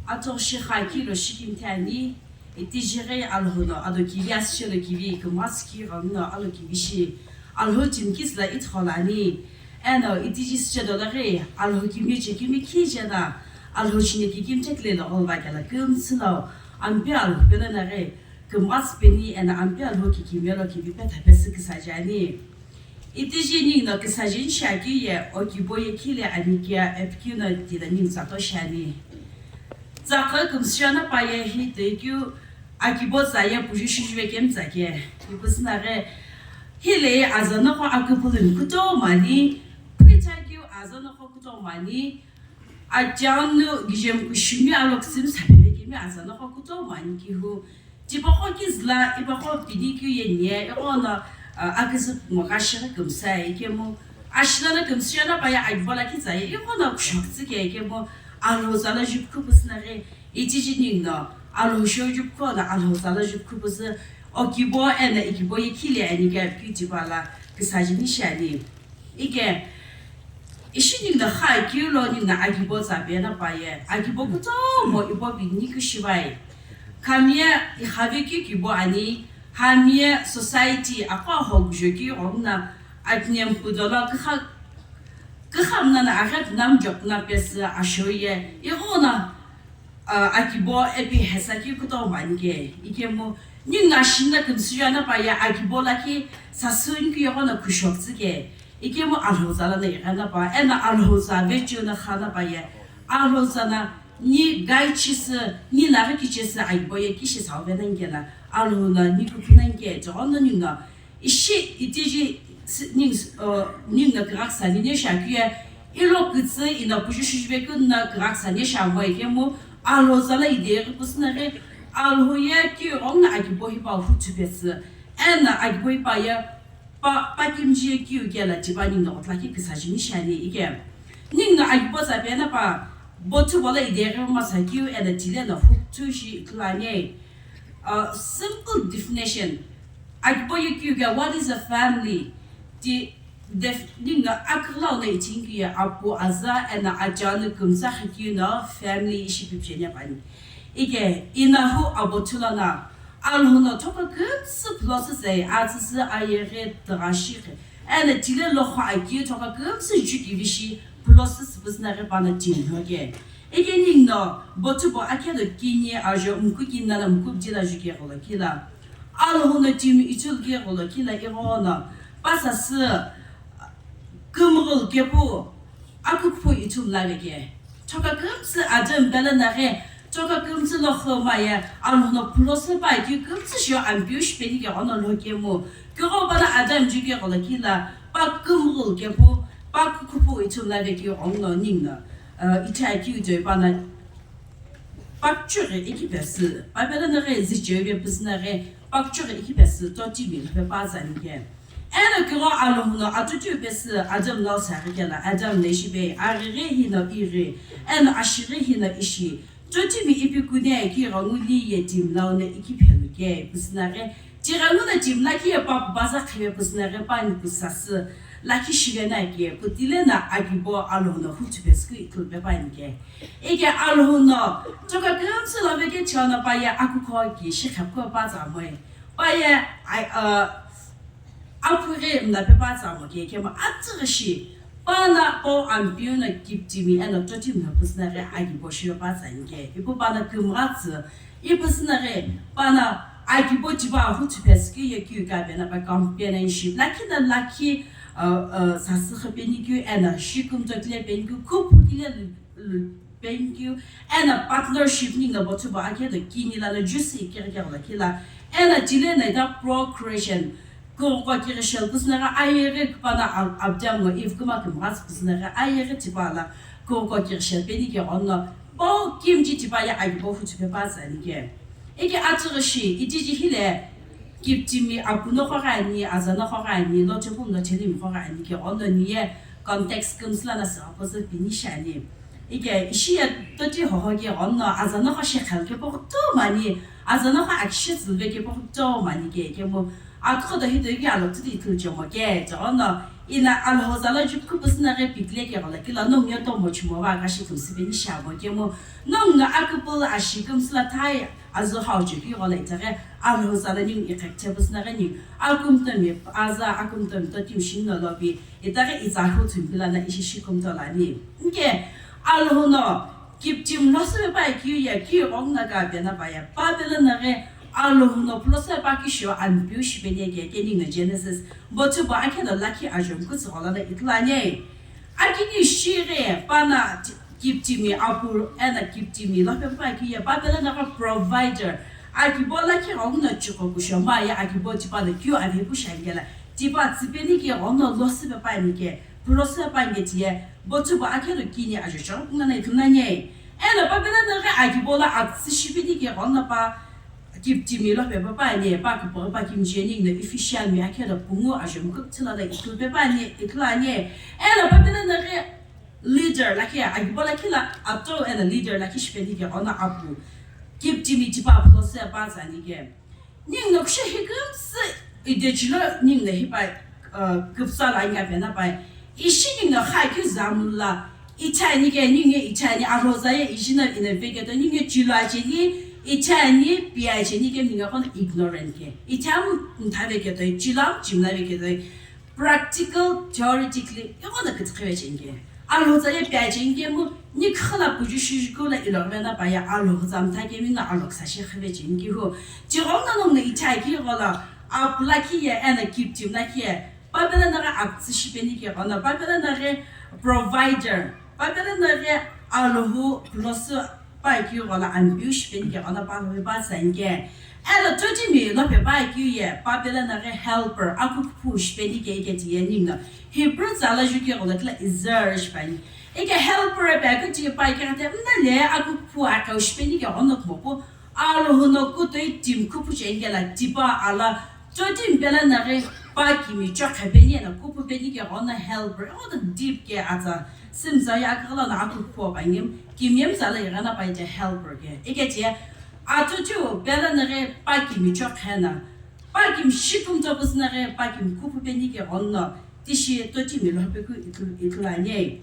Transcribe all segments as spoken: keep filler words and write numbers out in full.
Atughushi xakilo shikimthi ani, itiji ghi Alhou no ado kivi asüchelo kivi, kümgha tsükighi ghenguno alo kivi shi, Alhou timi kizüla ithughu lo ani. Eno itiji süchelo ghi Alhou kimiye chekimi khijena, Alhou shini kikimthe kile lo gholo va kelo kümtsü lo, Ampeu Alhou pelo no ghi kümgha tsüpeni eno Ampeu Alhou kikimiye lo kivi petha pesü küsaje ani. Itiji ninguno küsaje ni shiakeu ye okibo ye khile ani kea epikeu no tila ningu tsaqo shiani. Tsaqo kümsüchena pa ye hi toikeu akibo tsa ye puju shujuve kemi tsa ke. Ipu süna ghi hile azanoqo aküpülümi kutomo ani, phuithakeu azanoqo kutomo ani, achanu gijemu kushimi alo küsümi saphe kemi azanoqo kutomo ani kihu. Tipaqo kizüla, ipaqo pinikeu ye nie, ighono, a, aküzü ngo gha shighi kümsai, ikemu, ashina no kümsüchena pa ye akibo lakhi tsa ye, ighono kushokütsü ke, ikemu, Alhou tsa lo jupukhu püsü na ghi, itiji ninguno, Alhou shou jupukhu no, Alhou tsa lo jupukhu püsü, okibo eno ikibo ye khile ani kea pikeu tipa lo, küsaje ni shiani. Ike, ishi ninguno xakeu lo ninguno akibo tsa pena pa ye, akibo kutomo ipo pini keu shivai. Khamiye ikhave keu kibo ani, hamiye society aqo aho kujo keu ghenguno, atinem kudo lo küxa, küxamna no aghi püna mjokna pesü ashou ye, ighono, a, akibo epi hesakeu kutomo ani ke, ikemu, ninguno ashina kümsüchena pa ye akibo lakhi sasü nikeu ighono kushokütsü ke, ikemu Alhou tsa lono ighena pa, eno Alhou tsa vecheo no khana pa ye, Alhou tsa no ni guide chisü, ni naghi kichesü akibo ye kishi sauve nani kela, Alhou no ni kuphu nani ke, tighono ninguno, ishi itiji si-, ning-, uh, ninguno kigha küsani ni shiakeu ye, ilo kütsü ino puju shujuve keu no kigha küsani shiamo ikemu, Alhou tsa lo ideghi püsü na ghi, Alhou ye keu ghenguno akibo hipau huthu pesü, eno akibo hipau ye pa, pa kimiji ye keu kela tipa ninguno ghotla ki küsaje ni shiani ike. Ninguno akibo tsa pena pa, bothu bo lo ideghi masa keu eno tile no huthu shi ithulu ani. A simple definition. Akibo ye keu ke, what is a family? Ti def-, ninguno aküghülau no ithini keu ye apu aza eno achanu kümtsü xi keu no family ishi pipcheni apani. Ike, inahu abothu lono, Alhou no thokha kümtsü phulosü tsei, atsüsü, ayeghi, tugha shighi, eno tile lokho akeu thokha kümtsü jukivi shi phulosü süpüsü na ghi pano timi no ke. Ike ninguno, bothu bo akhe do kini ajo mku kini nana mku bidi lo juke gholo kila. Alhou no timi ithulu ke gholo kila ighono, pa sasü, kümghülu kepu, akükuphu ithulu lave ke. Thokha kümtsü Adam pelo no ghi, thokha kümtsü lokho ma ye, Alhou no phulosü pa keu kümtsü shou Ampeu shipeni ke ghono lo kemu. Kughengu pano Adam juke gholo kila, pa kümghülu kepu, pa kükuphu ithulu lave ke ghenguno ninguno, uh, ithi akeu toi pano, pa kuchughi iki pesü, pa pelo no ghi zicheu ve püsü na ghi, pa kuchughi iki pesü, totimi luphe pa tsani ke. Eno kughengu Alhou no atutiu pesü Adam no saghi kela, Adam no ishi pei, aghighi hino ighi, eno ashighi hino ishi, totimi ipi kune kughengu li ye timi lau no iki phelu ke püsü na ghi, tighenguno timi lakhi ye pa pubaza khive püsü na ghi pani pu sasü, lakhi shive na ke, pu tile no akibo Alhou no huthu pesü keu ithulu pe pani ke. Ike Alhou no, thokha kümtsü lo veke cheo no pa ye akükho ki shikhepkho pa tsa moe. Pa ye, ai, uh, aphu ghi mla pe pa tsa mo ke, kemu atsüghi shi, pano Pau Ampeu no kiptimi eno totimi no püsü na ghi akibo shiro pa tsa ni ke. Ipu pano kümgha tsü, ipüsü na ghi, pano akibo tipa huthu pesü keu ye keu ka pena pa companionship, lakhi no lakhi, uh, uh, sasü khapeni keu, eno shi kümtokile peni keu, kuphu kile lu-, lu-, peni keu, eno partnership ninguno bothu bo akhe do kini lalo juice ikighi keghi lo kila, eno tile no ita procreation, kughoko kighi shell püsü na ghi ayeghi pano Ab-, Adam ngo Eve kuma kümgha tsü püsü na ghi ayeghi tipa lo kughoko kighi shell peni ke ghenguno, pau kimiji tipa ye akibo huthu pe pa tsani ke. Ike atsüghi shi, itiji hile, kiptimi apu noqo ghi ani, aza noqo ghi ani, lo chepu no chelimi qo ghi ani ke ghenguno ni ye context kümsü lono sü apo zü pini shiani. Ike ishi ye toti hoho ke ghenguno aza noqo shekhel kepu kutomo ani, aza noqo akishe tsülve kepu kutomo ani ke, kemu akükho do hito ike alo tsuti ithulu chemo ke, tighenguno Ina Alhou zala jukhu püsü na ghi pikile ke ghola kila nongu ye tomo chimo va kashi kümsü peni shamo kemu nongu no aküpü la ashi kümsü la thai azu hau jukhi ghola itaghi Alhou zala ningu iqekche püsü na ghi ningu akumtomi aza akumtomi totim shinno lopi itaghi itsa hu thumpila na ishi shikumto lani. Nke Alhou no Kiptim losü pepa keu ye keu ghoghi no ka pena pa ye pa pelo no ghi Alhou no pulosü pepa kisho Ampeu shipeni ye ke ningu no Genesis bothu bo akhe do lakhi ajom kutsu ghola no ithulu ani. Akini shi ghi pa na Kiptimi apu ena Kiptimi losü pepa keu ye pa pelo no ghi provider akibo lakhi ghoghi no chiko kusho ma ye akibo tipa do keu ave kusha ngela tipa tsipeni ke ghoghi no losü pepa ni ke pulosü pepa nge tiye bothu bo akhe do kini ajocho ngana ithulu ani. Eno pa pelo no ghi akibo la atsü shipeni ke ghoghi no pa Kiptimi losü pepa ani pa kipo pa kimjeni no official mi akhe do pungu ajom kutsu la do ithulu pepa ani ithulu ani. Eno pa pelo no ghi leader lakhi akibo lakhi la ato eno leader lakhi shipeni ke ghoghi no apu Kiptimi tipa pulosü pepa zani ke. Ningu no kusho hi kümsü idechilo ningu no hipa, uh, küpsa la inga pena pai. Ishi ningu no kha keu zamula. Ithani ke ningu ithani Alhou za ye ishi no ina veketo ningu chilo acheni ithani pi acheni ke ningu kono ignorant ke. Ithamu ntha veketo chilo chimla veketo. Practical, theoretically, ighono kütü khivecheni ke. Alhou za ye piacheni ke mu, ni khila puju shujuku la ilo ghivena pa ye Alhou za mtha kemi no Alhou ksa shi khivecheni ke hu. Chighono no no ichai ki ghola, apu lakhi ye, ena Kiptim lakhi ye. Pa pelo no ghi atsü shipeni ke ghono, pa pelo no ghi provider, pa pelo no ghi Alhou pulosü pepa keu ghola Ampeu shipeni ke ghono pa Alhou pepa zani ke. Eno totimi losü pepa keu ye pa pelo no ghi helper, akukuphu shipeni ke ike tiye ningu no. Hebrew zala jukhi ghola kila Ezer shipani. Ike helper pe keu tiye pa ike kate mna le akukuphu akeu shipeni ke ghono kumopu Alhou no kutoi tim kuphu cheni ke la tipa ala totimi pelo no ghi pa kimi chokhe peni eno kuphu peni ke ghono helper. Ghono deep ke atsa simza ye akaghala no akukuphu pa ngim kimyem zala ighena pa ite helper ke. Ike tiye Atotiu pelo no ghi pa kimi chokhe na, pa kimi shikumto püsü no ghi pa kimi kuphu peni ke ghono tishi totimi losü pepa keu ithulu, ithulu ani.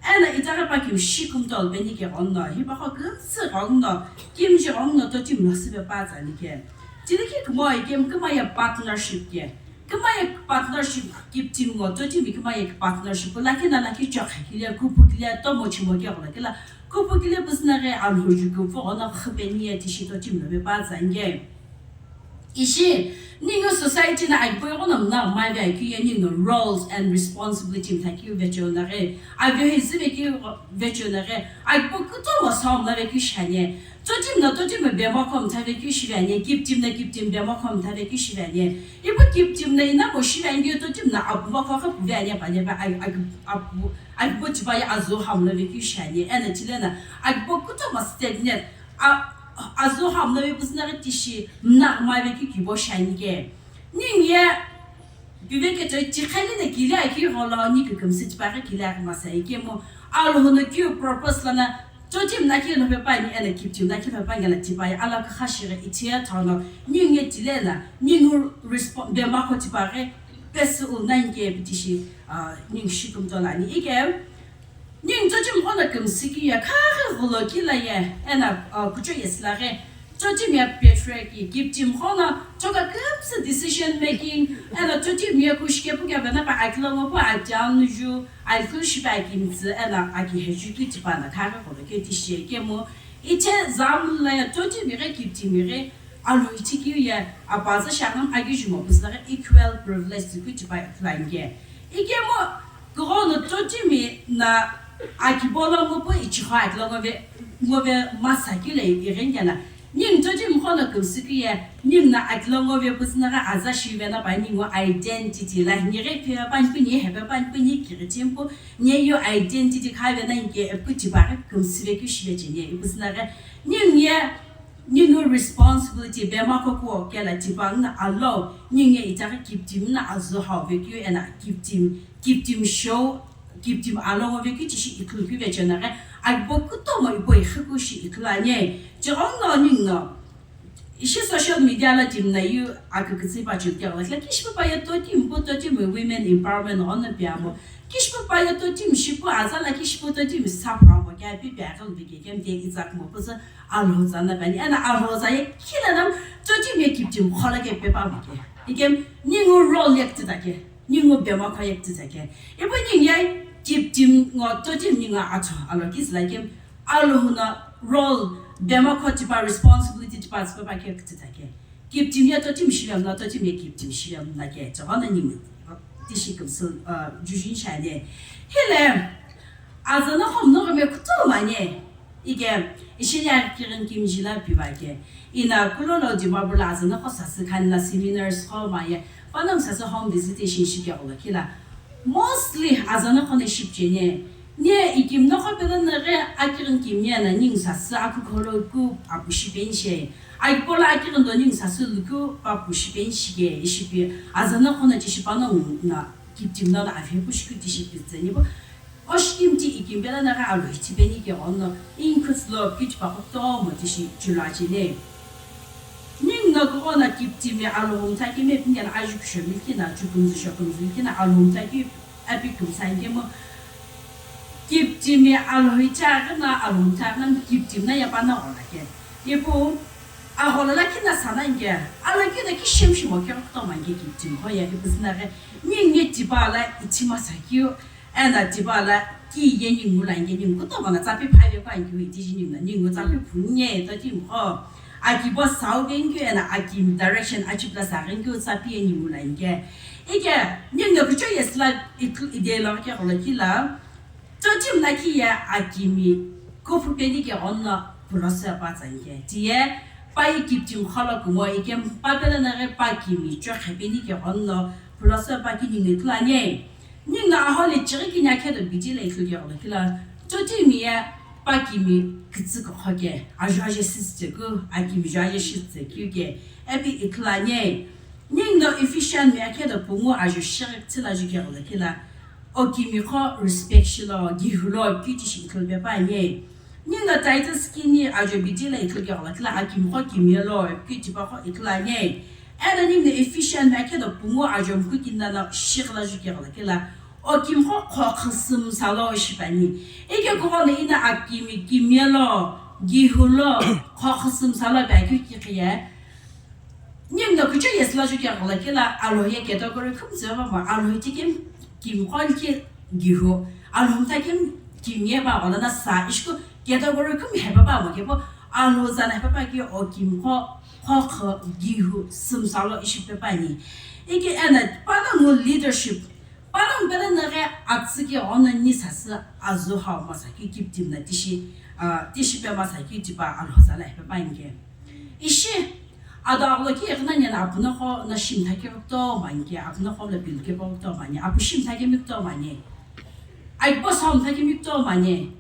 Eno itaghi pa kimi shikumto peni ke ghono, hipa kho kümsü ghono, kimji ghono totimi losü pepa zani ke. Tini ki kumo ye kemu kima ye partnership ke. Kima ye partnership Kiptim ngo totimi kima ye partnership lakhi na lakhi chokhe kile, kuphu kile, tomo chimo ke ghola kila, kuphu kile püsü no ghi Alhou ju kuphu ghono khipeni ye tishi totimi losü pepa zani ke. Ishi, ningu society no akibo ighono mna mave akeu ye ningu no roles and responsibility mtha keu vecho no ghi, avio hi züve keu vecho no ghi, akibo kutomo song mla ve keu shani. Totimi no totimi bemako mtha ve keu shive ani, Kiptim no Kiptim bemako mtha ve keu shive ani. Ipu Kiptim no inamo shive ani, totimi no apu mako kha puve ani pa le pa ai, ai, apu, akibo tipa ye azu hamlo ve keu shani. Eno tile no, akibo kutomo stagnant. A, azu hamlo ve püsü no ghi tishi mna mave keu kibo shani ke. Ningu ye Piveketo tikheli na kile akeu gholo ni kükümsü tipaqi kile akimasa ikemu Alhou no keu purpose lono totimi lakhi losü pepa ani eno Kiptim lakhi losü pepa ngela tipa ye alakha shighi ithiye thono ningu ye tile na ningu respo-, bemako tipaqi pesü u nani ke pitishi, ah, ningu shikumto lani ike. Ningu totimi ghono kümsü keu ye khaghi ghulo kila ye, eno, uh, kucho ye sila ghi, totimi ye patriarchy, Kiptim ghono choka kümsü decision making, eno totimi ye kushi kepu kevena pa akilongo pu ajan ju, alkhu shipe akimtsü, eno akiheju keu tipa no khaghi ghulo keu tishi ye kemu, ithe zamula ye totimi ghi Kiptim ghi, Alhou ithi keu ye, apaza shangam agijimo püsü ghi equal privilege keu tipa ithulu ani ke. Ikemu, kughono totimi no akibo lo ngopu ichigho akilo ngove, ngove masa kile ighengela. Ningu totimi ghono kümsü keu ye, ningu no akilo ngove püsü no ghi aza shive na pa ningu identity la, ni ghi phe pa ni pu ni hepe pa ni pu ni kiri timpu, ni yo identity khave na inke epu tipa ghi kümsü ve keu shive cheni, ipüsü no ghi, ningu ye, Ningu responsibility bemako kuo kela tipa ngu no alo, ningu ye itaghi Kiptim no azu hau vekeu eno Kiptim, Kiptim show, Kiptim alongo vekeu tishi ithulu keu vecheo no ghi, akibo kutomo ipo ighi keu shi ithulu ani. Tighenguno ningu no, Ishi social media la timi na yu akükütsü pa chukeu la kishipu pa ye totimi pu totimi women empowerment ghono piamo. Kishipu pa ye totimi shipu aza la kishipu totimi sapha mo kya pi pya kal bi ke kem de izak mo pusa alhoza na bani. Ana alhoza ye kila nam totimi ye kiptimi khola ke pepa mo ke. Ikem ningu role ye kutita ke. Ningu bema kho ye kutita ke. Ipu ningu ye kiptimi ngo totimi ningu atho alo kis la kem Alhou no role bema kho tipa responsibility tipa tsüpe pa ke kutita ke. Kiptimi ye totimi shiyam na totimi ye kiptimi shiyam na ke. Chagha na nimi tishi kümsü uh, jujin shane. Hile azana khom no me kutu mane. Ike ishini akirin kimji la piva ke. Ina kulolo Dimapur la azana kho sasü khan la seminars kho ma ye. Panam sasü home visitation shi ke ola kila. Mostly azana kho ne ship chene. Nye ikimno qo pelo naghi akirin kimye na ningu sasü akukho lo ku apushi penshe. Aipo lo akirin do ningu sasü luku papushi penshi ke ishipi azana qo na chishipa na na kiptim na na avhe pushi ku tishipi tseni bo. Oshikimti ikim pelo naghi alo hichi peni ke ono inkuts lo kitipa qo tomo tishi chula chine. Ningu no kughona kiptimi Alhou mtha kemi pingena aju kusho milkina, chukunzu shokunzu milkina, Alhou mtha ki api kumsa ngemu. Kiptimi Alhou icha gana, Alhou mtha gana kiptimi na yapa na ghola ke. Ipu aghola la kina sana nge, ala kina ki shemshi mo ke kuto mange kiptimi ho ya ipu sina ghe, ningu tipa la itima sakyu, Ena tipa la ki ye ningu la nge ningu kutomo na tsapi phave kwa nge wi tiji ningu na ningu tsapi phunye to ti mo. Aki bo sau ge nge ena aki direction achi plus a nge tsapi ye ningu la nge. Ike ningu na kucho yes la ide la ke hola kila. To tim na ki ya aki mi ko phu pe ni ke on na pulo se pa tsa nge. Ti ye pa yi ki tim khala kumo ike pa pe la na ge pa ki mi cho khe pe ni ke on na pulo se pa ki ningu tla nge. Ningu no aho le chighi kini akhedo bidi la ithulu keghola kila, totimi ye pa kimi kütsü kukho ke, ajo aje sisü ku, akimi jo aje shitsü keu ke, epi ithulu anye. Ningu no Ephesian mi akhedo pungu ajo shighi kütsü la ju keghola kila, o kimi qo respect shilo, gihulo, keu tishi ithulu pe pa anye. Ningu no Titus kini ajo bidi la ithulu keghola kila, akimi qo kimye lo, keu tipa qo ithulu anye. Ena ningu no Ephesian mi akhedo pungu ajo mkhu kini nana shighi la ju keghola kila, o kimi qo qho khüsümsa lo shipani. Ike kughono ina akimi kimye lo, gihu lo, qho khüsümsa lo pe akeu kikhiye. Ningu no kucho yesi la ju keghola kila, alo ye category khümtsü pamo, alo ti kim, kimi qo ki gihu, alo mtha kim, kimye pa ghola na sa, ishku category khüm hepa pamo kepo, alo zana hepa pa ki o kimi qo, qho khü, gihu, sümsa lo ishi pe pani. Ike ena, panongu leadership, panongu pele naghe atsü ke ono ni sasü azu hau masa ki kiptim na tishi, ah, tishi pe masa ki tipa alo zana hepa pa nge. Ishi, ado aghulo ki ighina nena apuno qo na shimtha keghi kutomo anike, apuno qo lo pilu keghi kutomo ani, apu shimtha kemi kutomo ani. Aipo sau mtha kemi kutomo ani.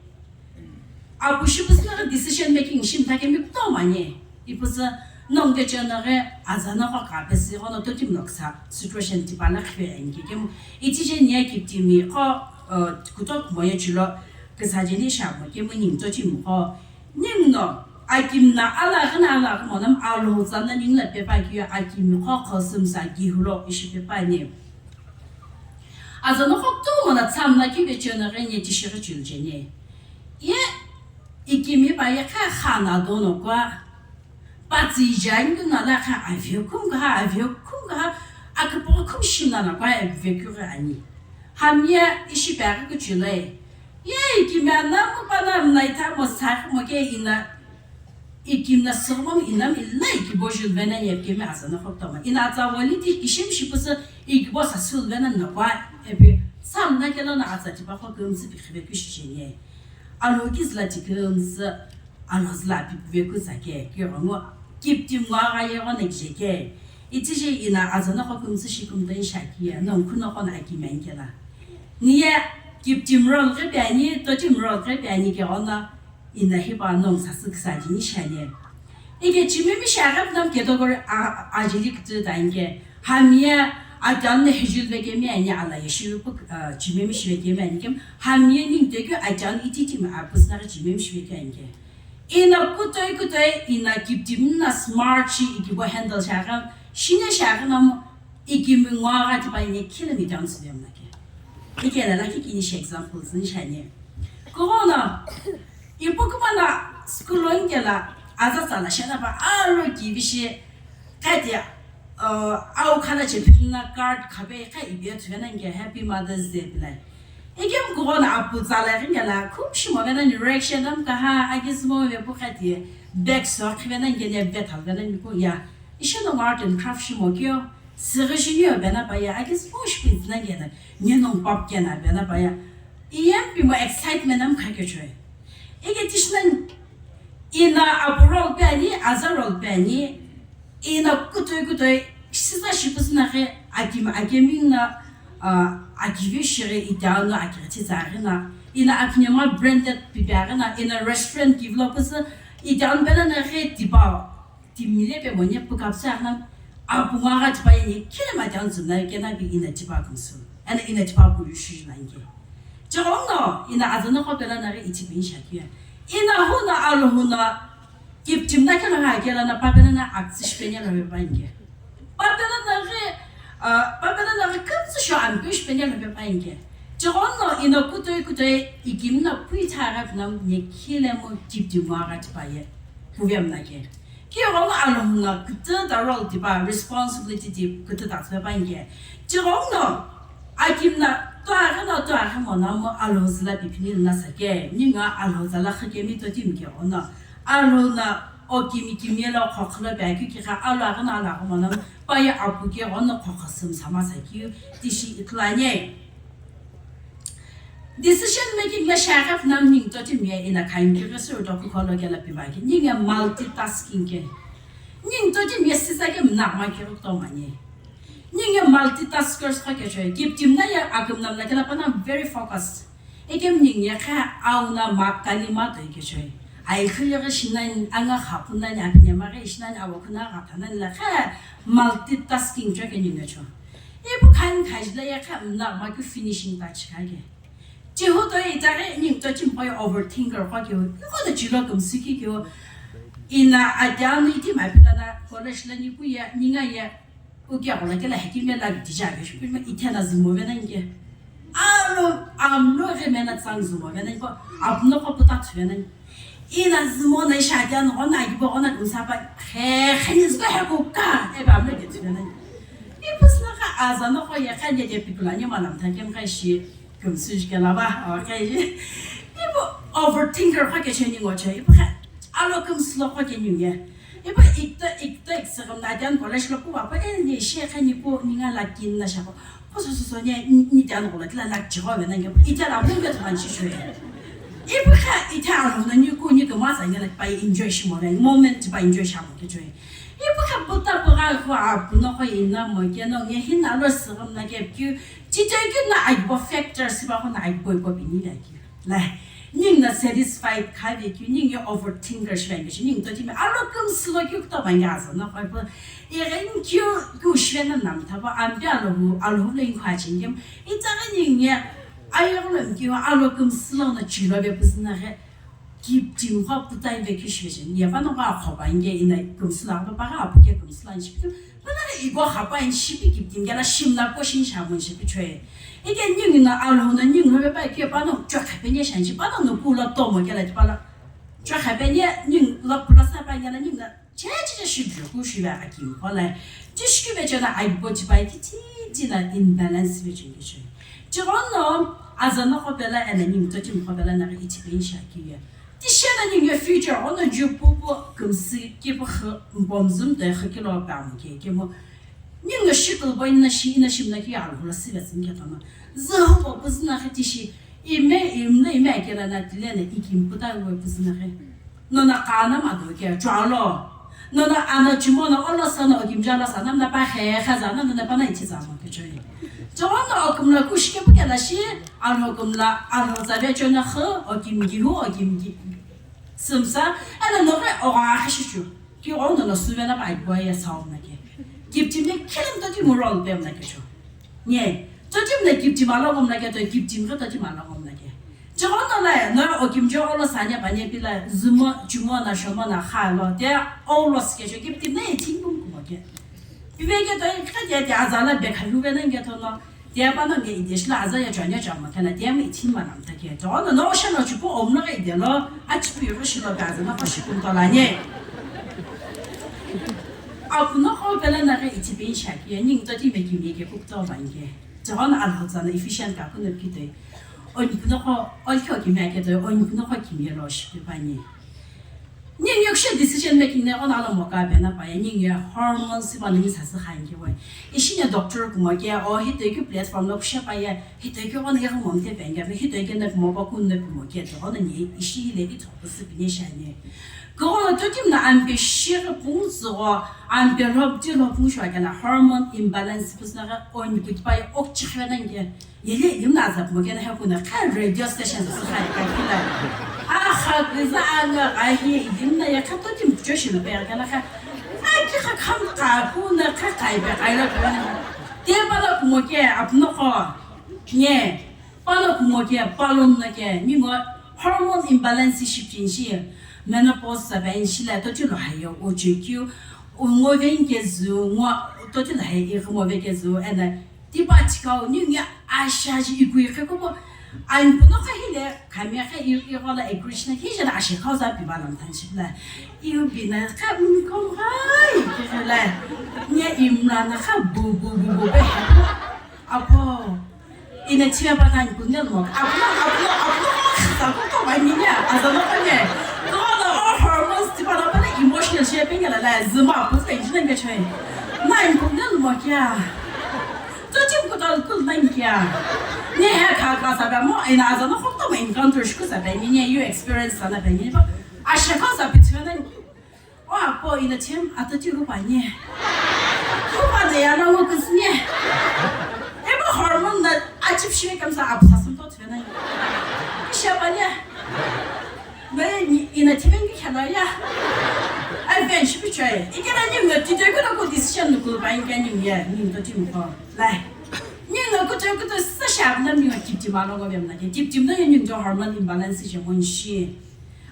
Apu shipusu na decision making shimtha kemi kutomo ani. Ipusu nongu keche na ghe azana qo ka pesi qo no totimi no ksa situation tipa na khipe anike kemu. Iti je nia kiptimi qo, uh, kutomo ye chilo ksa je ni sha mo kemu ningu totimi qo. Ningu no, akimi na ala ghina ala ghimo nam alo tsa na ningu la pepa kiyo akimi qo qho sümsa gihu lo ishi pepa ni. Azana qo kutomo na tsam na kibe chena ghe nye tishighi chul jene. Ye, ikimi pa ye kha khana dono kwa. Pa tsi jan na la kha avhe kum kha, avhe kum kha, akpo kum shim na na kwa avhe kyu ani. Hamye ishi pa ghi kuchule. Ye ikimi ana mu pana mnai ta mo sa mo ke ina ikimi na sirmam inam ina ikibo jul vena ye kemi azana khok tama. Ina atsa wali ti kishim shipusa ikibo sa sul vena na kwa epi sam na kela na atsa tipa khok kümsi bi khibe kushi jenye. Alo kizla ti kümsi alo zla bi be kusa ke ki rongo kiptim wa ga ye ro na je ke. Iti je ina azana khok kümsi shikum ta isha ki ya. No kuno khona akimi ankela. Niye kiptim rol ke piani, to tim rol ke piani ke ona ina hipa nong sasü ksa jini shani. Ike chimemi shaghe pnam category a, ajili kutu ta inke. Hamye ajan ne hijul vekemi ani ala yeshiu puk, ah, chimemi shivekemi ani kem. Hamye ning tekü ajan iti tim apus na chimemi shivekemi ani ke. Ina kutoi kutoi ina kiptimi na smart shi ikibo handle shiaghi, shine shiaghi na mo ikimi ngwagha tipa ine khile mi down sile mna ke. Ikela la kikini shi examples ni shane. Corona, ipo kuma na school lo inkela aza tsala shana pa alo kivi shi kati, uh, au khala chepina card khape kha ibe thuvena nge Happy Mother's Day bilai. Ikem corona apu tsala ringela khum shimo vena ni reaction am kaha agizmo ve pu kati back so khivena nge ne bethal vena ni ko ya. Ishino art and craft shimo kyo. Siri shini yo bena pa ya, agizmo shipin tsina nge na. Nye nong pap kena bena pa ya. Iyem pimo excitement am kha kyo choi. Ike tishnan ina apu role pe ani, aza role pe ani, ina kutoi kutoi, sisa shipu sina ghi, akim, akimi na, ah, akivi shiri ita na, akiriti zari na, ina apnema branded pipi ari na, ina restaurant kivilo pusi, ita na bela na ghi tipa, timile pe monye pukapsa na, apu ngagha tipa ini, kile ma down zumna, kena bi ina tipa kumsu, ana ina tipa puyu shi na nge. Cheghono, ina azana ko pela na ghi itipi shakiya. Ina huna alu huna, kiptim na kela ha kela na papela na aksi shipenya lo pe pange. Papela na ghi, ah, papela na ghi kamtsu sho ampe shipenya lo pe pange. Cheghono, ina kutoi kutoi, ikim na pui tha gha na ne khile mo kiptim wa gha tipa ye. Puvem na ke. Ki ghongo alhou na kütü ta role tipa responsibility ti kütü ta tsüpe pa inke. Chi ghongo no, akim na tuaghi no tuaghi mono mo alhou züla pipini na sa ke, ninga alhou zala khikemi to timi ke ono. Alhou na o kimi kimi lo khokhlo pe akü ki kha alo aghi no alo aghi mono pa ye apu ke ono khokho süm sama sa ki tishi itlanye. Decision making la shaghi püna ningu totimi ye ina khaimkighi suru toku kholo kela piva ke. Ningu ye multitasking ke. Ningu totimi ye sisa ke mna ma kiro to manye. Ningu ye multitaskers kha ke choi. Kiptim na ye aküm nam na kela pana very focused. Ekem ningu ye kha au na ma kali ma to ke choi. Ai khili ghi shinan anga khapu nani apinyama ghi shinan awa kuna gha thanan la kha multitasking cho ke ningu cho. Ipu khan khajila ye kha mna ma ku finishing touch kha ke. Chihu to itaghi ningu to chimpa ye overthinker kho ke. Iko to chilo kumsiki ke. Ina adia ni ti ma pita na college la ni ku ye, ninga ye. Ukia kola kela hekime la tija ke. Shupima itena zimo vena inke. Alo, amlo ghi mena tsang zimo vena inko. Apno ko puta tsuvena inke. Ina zimo na isha tia no na gibo na kumsa pa he khani zgo he ko ka e ba me ke tsena. Ipu sna ka aza no ko ya khani ke pikula ni malam ta kem kai shi kumsu ke la ba o kai shi. Ipu overthinker kha ke cheni ngo chai ipu kha alo kumsu lo kha ke ni ye. Ipu ikta ikta iksagam na jan college lo ku ba pa e ni she khani ko ni nga la kin na sha ko. Ko so so so ni ni jan ko la la chi ko na nge ita la mo me to ban shi shwe. Ipu kha ita alo na ni ku ni ko ma sa nge la pa enjoy shi mo na moment pa enjoy sha mo ke choi. Ipu kha puta pu ga ko a pu no ko ina mo ke no nge hin alo sagam na ke kyu chi choi ke na ai bo factor si ba ko na ai bo bo bi ni la ki. La ningu na satisfied kha ve kyu ningu ye overthinker shi ve ningu to timi alo kumsu lo kyu to ba ya za na ko ipu. Ighini kyu, kyu shivena nam thapa, ampe Alhou, Alhou lo inkhu achingim. Itaghi ningu ye, ayoghi lo mkiwa, alo kumsilo no chilo be püzünaghi. Kiptim kho putai be kyu shivechen. Ye pano gha khoba inge ina kumsilo, apa pa gha apuke kumsilo ni shipitu. Pana gha igo khapa in shipi kiptim gela shimla ko shin shamun shipi chwe. Ike ningu na Alhou na ningu lo be pa kye pano chwa khapenye shanchi, pano no kulo tomo gela tipala. Chwa khapenye ningu lo pula sa pa gela ningu na Che che che shibyo ku shibe akim kholai. Tishiki be chena aibo chipai ki ti ti na imbalance be cheni che. Chirono azana khopela ena ningu to chim khopela na itipe sha ki ye. Tishena ningu future ono ju pu pu kumsi ki pu kh-, mbom zum to kh-, kilo pa mu ke, ke mo. Ningu shikil bo ina shi, ina shimna ki alu la sibe zin ke tama. Zahu bo kuzna khiti shi. Ime, imna, ime akela na tile na ikim puta we kuzna khe. Nona kana ma do ke chalo. Nona ana chimo na olo sana o kimja la sana na pa khe kha za na na pa na ichi za mo ke choi. Chawano o kumla kushike pu kela shi, ano kumla, ano za be chona khe, o kim gi hu, o kim gi. Sumsa, ana no re o ga khe shi chu. Ki o no no suve na pa ai boy ya sa o na ke. Kiptim ne kilim to ti mo role pe na ke cho. Nye, to tim na kiptim ala ngom na ke, to kiptim ka to tim ala ngom na ke. Tighono la, no okimjo olo sanya banye pila, zumo, chumo na, shomo na, kha lo, te, olo sike jo, kipti na, e, tin kum kumo ke. Pive ke to, e, kha te, te, aza la, be khalu ve na nge to no, te, pa no nge ide shila, aza ya chanya chama, kana, te, me, tin ma nam ta ke. Tighono, no, sha no, chupo, om no, ide lo, a, chupi, ro, shilo, ka, aza, no, pa, shi, kum, to, la, nye. Apu no, ko, pela, na, ke, iti, bin, sha, ke, ning, to, ti, me, ki, me, ke, kuk, to, ban, ke. Tighono, a, lo, za, na, efficient, ka, ku, no, ki, to, Onipuno qo, olkhe okimia ke toi, onipuno qo kimie lo shipe pani. Ningu ye kushe decision making ne ona lo moka bena pa ye, ningu ye hormones ipa ningu sasü khan ke we. Ishi ne doctor kumo ke, o hi toi ke platform lo kushe pa ye, hi toi ke ona ye mo mte ben ke, hi toi ke ne kumo pa kun ne kumo ke, to ona ni ishi le i to sü pine shani. Ko to tim na ampe shir pung zo, ampe rob ti lo pung shwa ke na hormone imbalance pus na oniputi pa ye ok chikhe na nge. Yele yimna azap mo kena he kuna kha radio station sa kha ka kila. A kha biza anga ga hi yimna ya kha to tim cho shi be kana kha. A ki kha kham ka kuna kha kai be kai la kana. Te pala kumo ke apno ko. Nye. Pala kumo ke palon na ke ni ngo hormone imbalance shifting shi. Menopause sa ben shi la to ti lo hayo o che kyu. Ngo ven ke zu ngo to ti lo hayo mo ve ke zu and Tipa chikau ningu ye ashaji ikui khe kopo. Ani puno kha hile, khamye khe i, i ghola agree shina khe jana ashe khau za piba lam than shipla. Iu bina kha mi kom hai khe la. Nye imra na kha bu bu bu bu be. Apo. Ina chia ba kan kunel mo. Apo, apo, apo. Sa ko to ba ni ya. Aza no ko ne. Ko na all hormones tipa na ba emotional shaping la la. Zuma pu sa injina nge choi. Na in kunel mo kya. To tim ko dal kul nang kya. Ni ha kha ka sa ba mo ina aza no khok to mo encounter shku sa ba ni ni you experience sa na ba ni ba. Ashe kha sa bi tsyo na. O apo ina tim ata ti ru ba ni. Ru ba de ya na mo kus ni. E ba hormone na achip shi kam sa ap sa sum to tsyo na. Isha ba ni. Mare ni ina timen ki khala ya. Ai ben shi pichai. Ikena ni ngi ti te ko ko decision ko ba inka ni ya ni to ti ko. Lai. Ni ngi ko te ko to sa sha na ni ki ti ma lo ko bem na ki ti ti na ni to hormone imbalance je mon shi.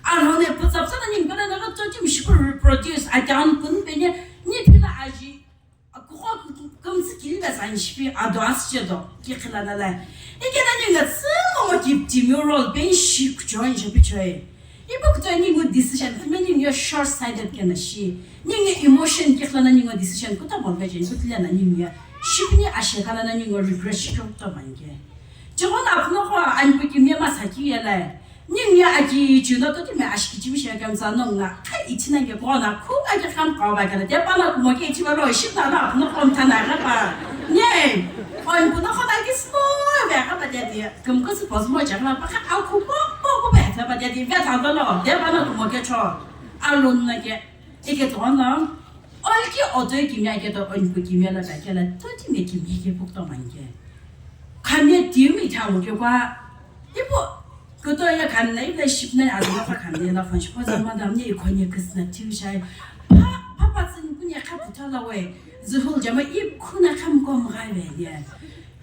A lo ne put up sa ni ko na na to ti mi shi ko reproduce a down kun pe ni ni pila aji. Akukho kumtsi kili da san shipi ado asche do ki khila na la. Ikena ni nga tsimo mo ki timi role ben shi kuchon je pichoi. Ibu kuto ni ngu decision kime ni ngu short sighted kena shi. Ni ngu emotion ki khila na ni ngu decision kuta mo ga jen kutile na ni ngu. Shipi ni ashe kala na ni ngu regret shi kuta mange. Jehova apno ko an ku kimye masaki yela. Ningu ye aki chino to timi ashiki chimi shi akam sa nong na, kha ichina nge ko na, khu aki kham kau ba kala, te pa na kumo ke ichi ba lo, shi na na, no kom ta na na pa. Nye, on kuno kho na ki spo, be ka ba de de, kum ko spo mo cha na pa kha, a khu po, po, po, be ta ba de de, be ta ba lo, te pa na kumo ke cho, a lo na ke, ike to na, ol ki oto kimya ke to, on ku kimya la ba ke la, to timi kimya ke puk to man ke. Khamye timi tha mo ke kwa, Ipo, kuto ya khan na, ipo ship na, azu na khan na, la fan shi, po za madam ni ikho ni kis na, tiu shai. Pa, pa, pa, tsin ku ni kha puta la we. Zuhul jama, ip khuna kham kom gai ve ni.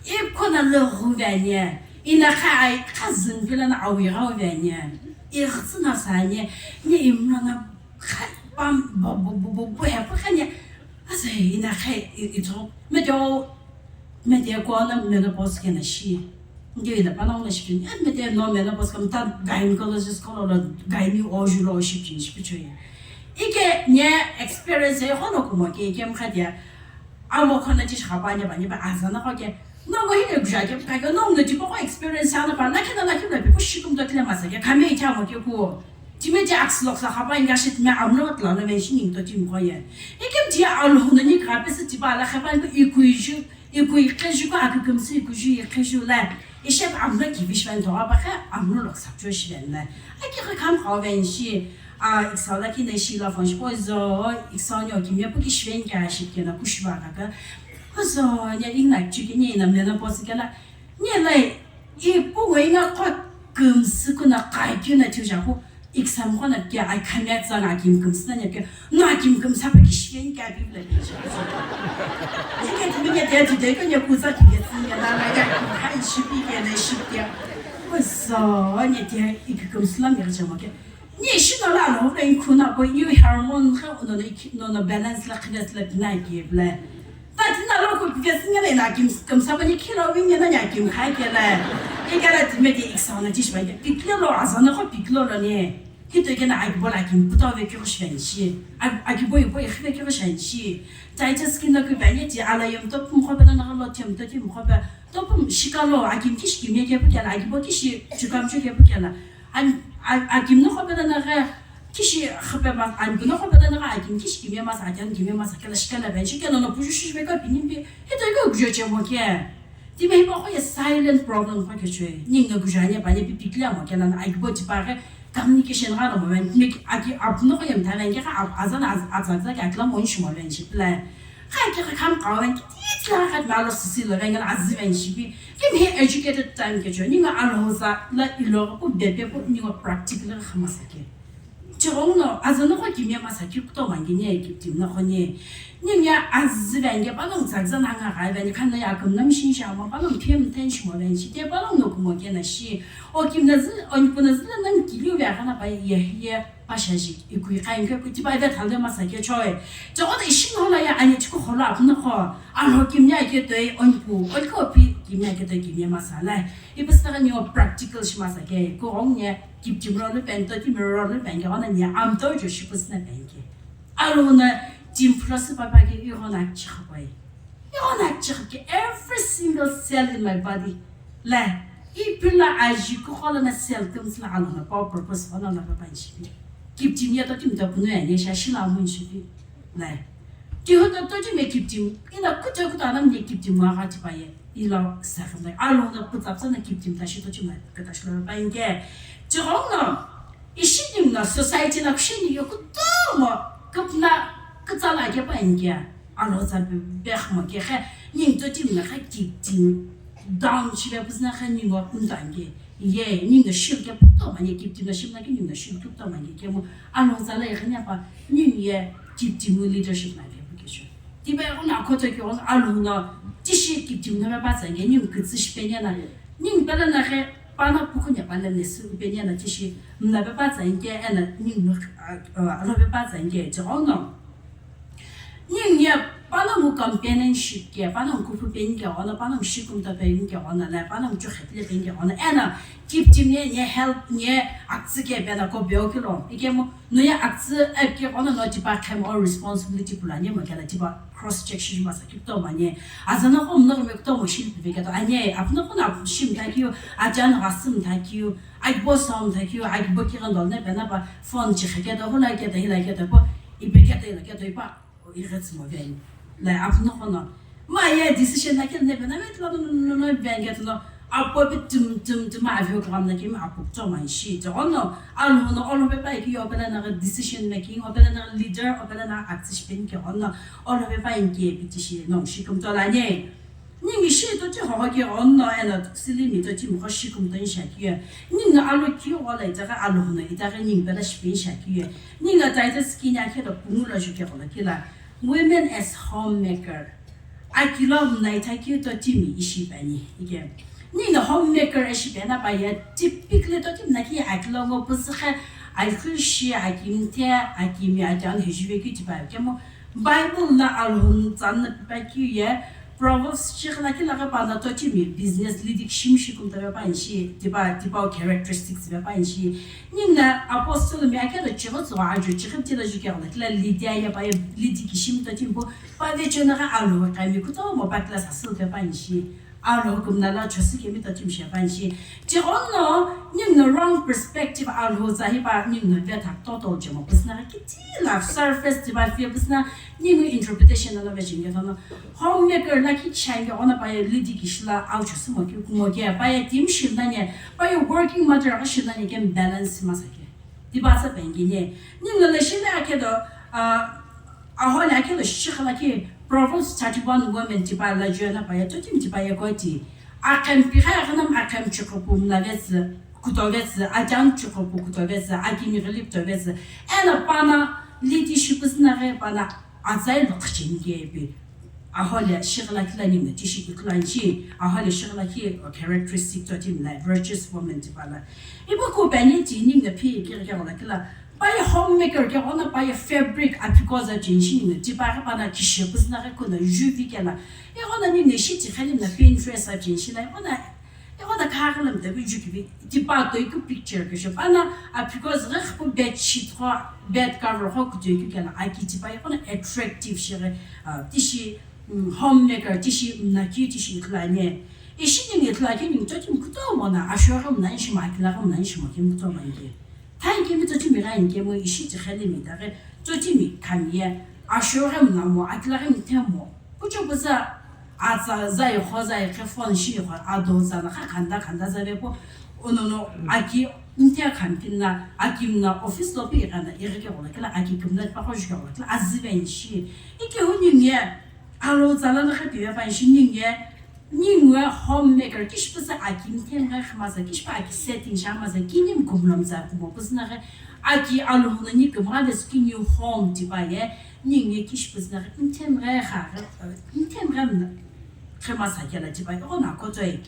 Ip khuna lo hu ve ni. Ina kha ai, kha zin pila na awi ga ve ni. I khsna sa ni, ni imna na kha pam, bo, bo, bo, bo, bo, he, pa kha ni. Asa, ina kha, i, i to, me to, Mede ko na menopause kena shi. Nge ila pa na una shi. Mede no menopause kam ta gynecologist ko lo gynae o ju lo shi chin shi pichoi. Ike nye experience e hono kumo ke ike mkha dia. Amo khona chi shapa nya ba nya ba azana ko ke. No go hile guja ke ka ke no no tipo ko experience ana pa na ke na na ke na pe ko shi kum to kile masa ke kame cha mo ke ko. Time je aks lok sa khapa inga shit me amlo tla no men shi ning to tim ko ye. Ikim dia alhuna ni ka pe se tiba la khapa ko ikuju. Iku iqhiju ko akükümsü ikuju iqhiju la. Ishep amlo kivish van to ba kha amlo lok sapcho shi ben la. Aki kha kam kha ben shi. A iksa la ki ne shi la fon shi po zo. Iksa nyo ki me pu ki shi ben ka shi ke na kush ba ka ka. Ko zo nya ing na chu ki ni na menopause ke la. Ni la i pu we na ko kümsü ku na kai ki na chu ja ko. Exam khona ke ai khamya tsa na kim kümsü na ke na kim kümsü pa ki shi ke ka bi bla. Ni ke ti ke te ti de ke ne ku sa ki ke tsi ne na na ya ku hai shi pi ke ne shi ke. Kuso, ne te ikikümsü la mi ghichemo ke. Ni shino la lo ve khuna po yu hormone kha uno le ki-, no, no balance la khile sila pina ki ble. Tati na lo ko pike singa le na kim, kim sa ba ni kilo wi ni na nya kim khai ke le. Ikala ti me de iksa na ti shba ke. Piklo lo azana ko piklo lo ne. Hito ke na akibo la kim puta ve ki ko shven shi. Akibo ibo ikhibe ki ko shven shi. Titus kin na ko ba ni ti ala yom to pum ko ba na lo tem to tim ko ba. To pum shikalo akim kish kimye ke pu ke la akibo kishi chukam chu ke pu ke la. An, a, akim no khopela na ga kishi khope ma, an no khopela na ga akim kishi kimye ma sa, akim kimye ma sa kala shikala ben shikala no puju shi be ka binin bi hito ga gujo che mo ke. Ti me ba ko ye silent problem ko ke chwe. Ning no gujo anya ba ne bi pikla mo ke na akibo ti pa ga communication ga mo ben me aki ap no ko yam ta ben ke ka ap azan az az az ke akla mo shi mo ben shi plan. Kha ke kha kham kawen ki ti tla kha ma lo sisi lo venga azi ven shipi. Kim he educated time ke choni ma alo sa la ilo ku bepe ku ni wa practical kha ma sa ke. Chirong no azano ko kimya ma sa ki to mangi ne ki tim na ko ne. Ni ya azi ven ke pa long sa zan anga ga ven kan na ya kum nam shin sha ma pa long pim ten shi mo ven shi te pa long no ku mo ke na shi. O kim na zi on ku na zi na nam ki lu ya kana pa ye ye. Pashaji ikui kha inke kuti ba ida thalde masa ke choi. Choko de ishi no la ya ani chiku kholo apno kho. Ano kimya ke toi onpu. Onko pi kimya ke toi kimya masa la. Ipa sa ni o practical shi masa ke. Ko ong ne kip tim ro no pen to tim ro no pen ke ona ni am to jo shi pus na pen ke. Alo na tim plus papa ke i ro na chi kha pai. I ro na chi kha ke every single cell in my body. La, i pila aji ku khola na cell tum sila alo na pa purpose ona na pa panchi. Kip tim ya to tim to puno ya ne sha shila mun shi pi. La. Ki ho to to ji me kip tim. Ina kuta kuta na me kip tim wa ga ti pa ye. Ila sa kham na alo na put up sa na kip tim ta shi to ji ma ka ta shi la pa inge. Ti ho no. Ishi ning na society na kusheni yo kutomo. Kupna kutsa la ke pa inge. Alo sa be mo ke khe. Ning to tim na kha kip tim. Down shibe pus na kha ningo kundange. Ye, ningo shil ke puto manye kip tim na shil na ke ningo shil puto manye ke mo. Ano zala ye khanya pa, ning ye kip tim leadership na ke puke sho. Tiba ko na koto ke on alo na, tishi kip tim na ba zange, ning kutsi shipenya na. Ning pala na khe, pana pukunya pala ne su penya na tishi, na ba zange, ana ning no, alo ba zange, je ono. Ning ye, panongu companionship ke, panongu kupu pen ke ono, panongu shikum to pen ke ono, la panongu chukhe pile pen ke ono, ena kip tim ye, ye help, ye aktsi ke pena ko beo kilo. Ike mo, no ye aktsi ep ke ono, no tipa khem o responsibility pula nye mo kela tipa cross check shi masa kip to ma nye. Azana ko mno me to mo shil pe ke to, anye, apno ko na shim ta kiyo, ajan rasim ta kiyo, agbo sound ta kiyo, agbo kiran dol ne pena pa phone chi khe ke to, hula ke to, hila ke to, po, ipe ke to, hila ke to, ipa. Ighetsi mo veni. La apno kono. Ma ye decision na ken nebe na met lo no no no veni get lo. Apo bi tum tum tum a vio kram na kim apo to man shi. To ono alo no olo be pai ki yo bela na decision making, o bela na leader, o bela na action ki ono olo be pai ki bi ti shi no shi kum to la ne. Ningi shi to ti hoho ki ono ena sili mi to ti mo shi kum to sha ki. Ningi alo ki o la ita ka alo no ita ka ningi bela shi sha ki. Ninga Titus ki nya khe do pungu lo ju khe kola kila. Women as homemaker. Akilo mna ita ki to timi ishi bani. Ike. Ninga homemaker ishi bana ba ya typically to timi na ki akilo ngo pusu khe. Akhu shi akimte akimi ajan heju ve ki tipa kemo. Bible na alhun tsan na pa ki ye. Proverbs shi khla ki laga pa na to timi business leadership shi kum ta pa shi tipa tipa characteristics pa shi. Ninga apostle mi ake do chigo tso ajo chigo tila ju ke la kila Lydia ya pa Lydia ki shim to timi po pa ve chona ga alo ka mi kuto mo pa kila sa sil ke pa shi. Alo kum na la chosi ke mi to timi shi pa shi. Ti ono ninga wrong perspective alo za hi pa ninga ve ta total jemo pusna ki ti la surface tipa fi pusna ninga interpretation na ve jinga no. Homemaker la ki chai ge ona pa ye lidi ki shila au chu sumo ki kumo ge pa ye team shil na ne pa ye working mother ga shil na ne ke balance ma sa ke. Di ba sa ben ge ne. Ni no le shil a ke do a a ho la ke do shi khala ki Proverbs thirty-one women ti pa la jona pa ye to tim ti pa ye ko ti. A kan pi kha ga nam a kan chu ko pum na ve kutovetsü, ajan chukhopu kutovetsü, akimi ghili kutovetsü, eno pana liti shipüsü na ghi pana atsai lo qhicheni kepi. Ahole shighi lakhi la ningu tishi ithulu ani shi, ahole shighi lakhi characteristic totimi la virtuous woman tipau lo. Ipu kupe ani ti ningu phi kiri kegho lakhi la, pa ye homemaker keghono pa ye fabric aphikoza chenshi ningu tipau ghi pa no kishe püzü na ghi kuno juvi kela. Ighono ningu ishi tikheni na Pinterest a chenshi la, ighono Ighono khaghi lo mtabi jukivi, tipa toikeu picture keu shi. Pa no, ah, because ghi pu bedsheet qo, bed cover qo kutoikeu kela, aki tipa ighono attractive shighi, ah, tishi, mm, homemaker, tishi mnakeu, tishi ithulu ani. Ishi ningu ithulu akeu ningu totimi kutomo no, ashoghi mna shimo, akilaghi mna shimo kemu kutomo ani ke. Thaini kemi totimi ghi ani kemu ishi tikheni mi taghi totimi khami ye, ashoghi mna mo, akilaghi mthe mo. Kucho kuza, atsa zai kho zai khe phone shi kho ado zana kha khanda khanda zave po. Ono no aki mtia khan kinna, aki mna office lo pi kana iri ke wala kila aki kumna pa kho shi wala kila azive shi. Ike hu ningu ye, alo zala na kha piya pa shi ningu ye, ningu ye homemaker kishi püzü aki mtia ngai khama sa, kishi pa aki setting sha ma sa, kini mkumlo mza kumo püzü na kha aki alo na ni kumra de skin you home tipa ye. Ningu ye kishi püzü na ghi, mthem ghi kha, mthem ghi mna, khema sa kela tipa, ighono akotoi.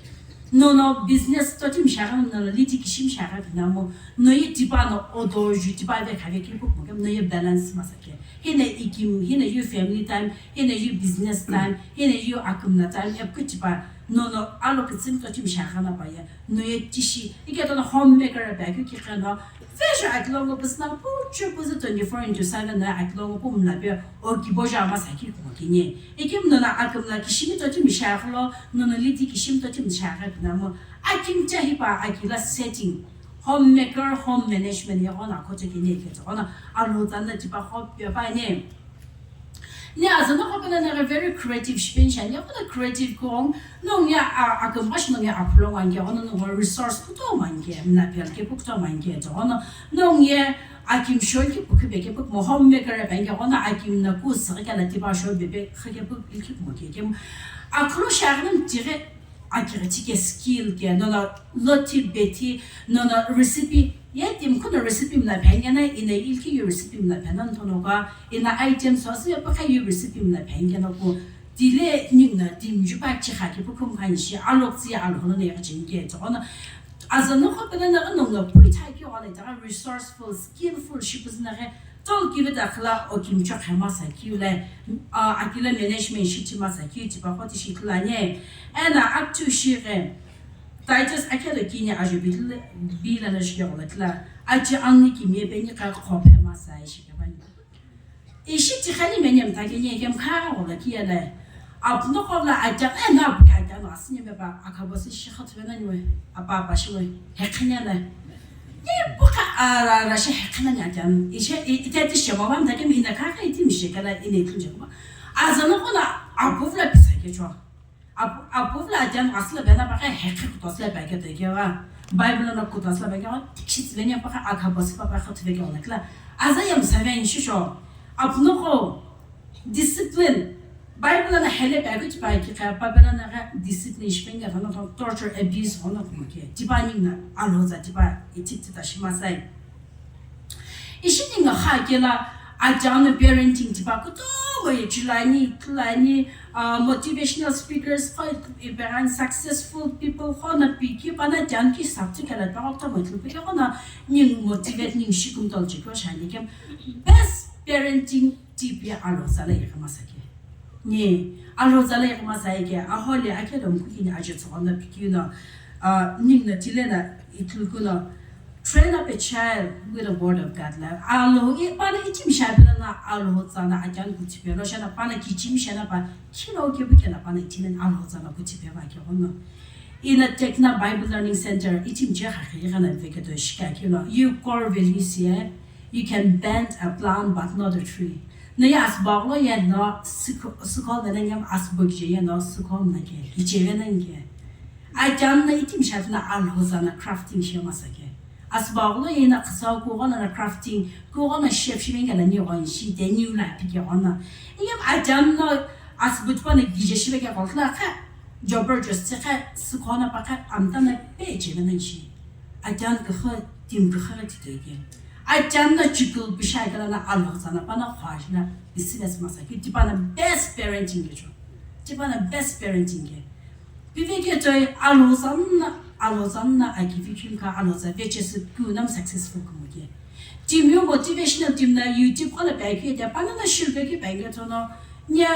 No, no, business totimi shaghi, no, no, liti kishimi shaghi, na mo, no ye tipa no odo ju tipa ve khave ki puk mo, no ye balance ma sa ke. Hina ikim, hina you family time, hina you business time, hina you akumna time, epku tipa, no, no, alo kitsim totimi shaghi na pa ye. No ye tishi, ike tono homemaker ba keu ki keno, visual akilongo püzü na puchu püzü twenty-four into seven na akilongo pu mla pe o kibo ja ma sa ki kumo kini. Ike mno na akum na kishimi totimi shaghi lo, no no liti kishimi totimi shaghi na mo. Akim cha hipa akila setting, homemaker, home management ye ghono akotoi kini ke ghono alo tsa na tipa kho pe pa ni. Ni azano ko pela na very creative shipeni shani, ya kuna creative kong, nong ya a, a kembash nong ya apulong ange, ono nong resource kuto mange, mna pial ke pukto mange, to ono nong ya akim shol ke puk be ke puk mo homemaker bange, ono akim na ku sir ke la tipa shol be be ke puk ke mo ke ke. Aklo shagrim tire akiri tike skill ke, no no loti beti, no no recipe, ye tim kuno recipe mla pengena, ina ilki yu recipe mla pena, no no ka, ina item so se pa ka yu recipe mla pengena ko, tile ning na tim ju pa chi kha ki pu kum kan shi, alok zi alo no ne ka jin ke, to no, azano ko pena na no no pui ta ki wala ta resourceful, skillful shi puzna ke, Tol kivi dakhla o kimcho khema sa kiu le, a, akila management shi tima sa kiu tipa koti shi kila nye. Ena aktu shi ghe. Titus akelo kini ajo bitle, bila na shi ghe kila. Aji angni kimie beni ka khophe ma sa shi ghe bani. Ishi tikhani menem ta ke nye kem kha ghe kila le. Apno ko la aja, eh, na bu ka aja no asini me ba, akabo si shi khat vena ni we, apa apa shi we, hekhine le. Ni bu ka ara ra shi hekhine ni aja. Ishe, i, ite ti shi ma ban da ke mi na ka ka iti mi shi kala ine tu je ko. Azano ko la abu la pisa ke cho. Abu, abu la aja no asla bena ba ka hekhi ko to sla ba ke de ke wa. Bible no ko to sla ba ke wa. Tikshi tsile ni ba ka akabo si pa pa khat ve ke wa kila. Aza yam sa ve ni shi sho. Apno ko discipline. Bible na hele ba kuti ba ki ka Bible na ga discipline shi penga na torture, abuse hono kuma ke. Tipa ni na alo za tipa itik tita shi masai. Ishi ni nga kha ke la aja no parenting tipa kuto mo ye chulani, tulani, ah, motivational speakers, kho iberan successful people kho na piki pa na jan ki sap ti kala pa to mo tu piki kho na ning motivate ning shi kum tol chiko shani ke. Best parenting Tipi alo zala ighi masa ke. Ni, alo zala ighi masa ke, ahole akelo mkukini ajo tsoghono pikino, ah, ningno tilena itlukino, train up a child with the word of God la. Alo, i, pana ichimi shapela na alo zana ajan kutipe, lo shana pana kichimi shana pa, kilo kebu kela pana itinen alo zana kutipe ba ke hono. Ina Tekna Bible Learning Center, ichimi che khakhe, ighana veketo shika kilo, you core values ye, You can bend a plant, but not a tree. No ye asübaghulo ye no sükho-, sükhol nene nyem asübo kije ye no sükhol nake, icheve nake. Ajan no itim shatna alhozana crafting she masake. Asübaghulo ye no khasau kughono na crafting, kughono chef shimengela ni ghon shi de niu la pike ghono. Iyem ajan no asübo tupa no gije shiveke gholtla kha, jabardast kha, sükhona pa kha, amta na pe icheve nake shi. Ajan kakha, tim kakha titoike. Ajan na chikil pisha kala na alhozana pana khwajna business masa ki tipana best parenting ke cho. Tipana best parenting ke. Piveke toi Alhou tsa na, Alhou tsa na akivi kümkha Alhou tsa vechesü künam successful kumo ke. Team yo motivational team na YouTube khala pekü ya pana na shilpe ke pekü tono nya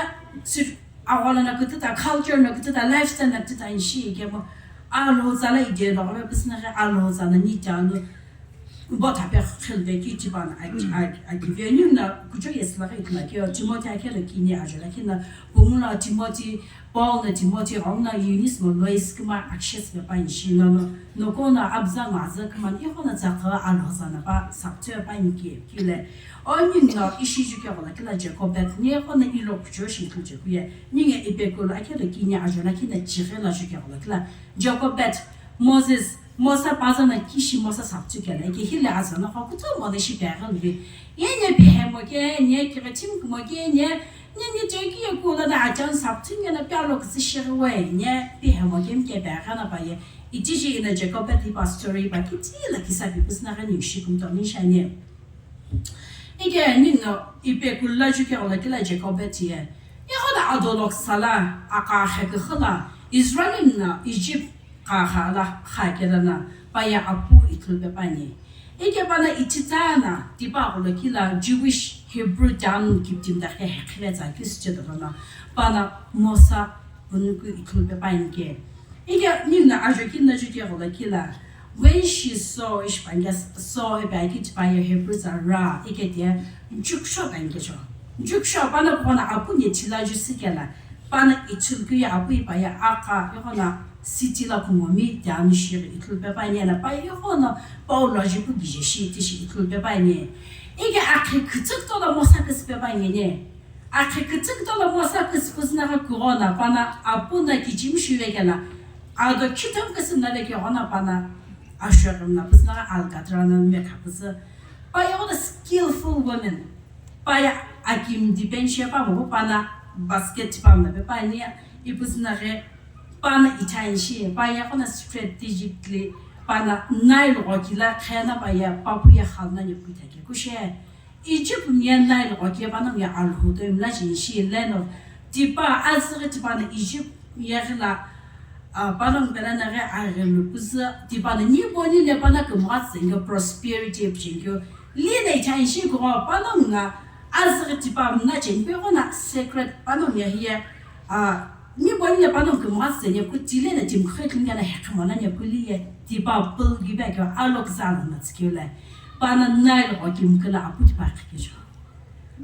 sir awala na kututa culture na kututa lifestyle na kututa inshi ke mo Alhou tsa la ide lo be pisna ke Alhou tsa na ni ta no Bo thape khilbe ki tipana akivi ningu na kucho yesla ke itla ke Timothy akela kini ajola kina pungula Timothy Paul na Timothy ong na Eunice mo Lois kuma akshesbe pa inshi no no noko na abza ngaza kuma iho na tsaka Alhou tsa na pa sapte pa inki kile o ningu na ishi ju ke gola kila Jacobet ni ho na ilo kucho shi kucho kuye ningu ipekulu akela kini ajola kina chighe la ju ke gola kila Jacobet Moses Mosa paza na kishi Mosa saptu kela ke hile aza na kha kutu mo de shi pegel vi. Ye ne pehemo ke ne kire tim kumo ke ne ne ne je ki ye kula na ajan saptu ne na pya lo kisi shiri we ne pehemo ke mke pega na pa ye. Iti ji ina Jacob ti pa story pa kiti la kisa bi kusna ga ni shi kum to ni shane. Ike ningu ipe kulla ju ke ola kila Jacob ti ye. Iho na adolok sala aka khekhala Israel na Egypt Kha kha la kha kela na paya apu ithulu pe pani. Ike pana ititana tipa kulo kila Jewish Hebrew town kiptim da khe hekhle za kis che do na pana Mosa bunu ku ithulu pe pani ke. Ike ningu na ajo kin na ju ke kulo kila when she saw ish panya saw e ba ki tipa ye Hebrew za ra ike te juksho ban ke cho. Juksho pana kona apu ne chila ju sikela pana ithulu ku ya apu ipa ya aka ikona City la kumomi tiani shiri ithulu pe pani ena pa iho no Paulo aji ku gije shi tishi ithulu pe pani. Ike akhi kütük tola Mosa küsü pe pani ne. Akhi kütük tola Mosa küsü küsü na kugona pana apu na kichim shi vekela. Ado kitom küsü na veke gona pana ashwagim na püsü na alkatra na mekha püsü. Pa iho no skillful women. Pa ya akim depend shi pa mo pana basket pa mo pe pani ipu sü na ghe Pana ithain shi, pa ye qo na strategically, pana Nile ghoki la khena pa ye papu ye khalna ye pui thake kushe. Egypt mi ye Nile ghoki ye pana mi ye Alhou toi mla shi shi leno. Tipa azighi tipa na Egypt mi ye ghila, ah, pana mi pela na ghe aghelu kuzu, tipa na ni boni le pana kumgha tsengyo prosperity ye pchengyo. Li na ithain shi ko pana mi nga azighi tipa mna chen pe qo na secret pana mi ye hiye, ah, Ni boni le panongu kümgha tsüse nye kuti le na timkhu tlingena hekhimona nye kuli ye tipa pul gibe kyo alok zalo na tsikyo le. Pana Nile ghoki mkila apu tipa khikyo.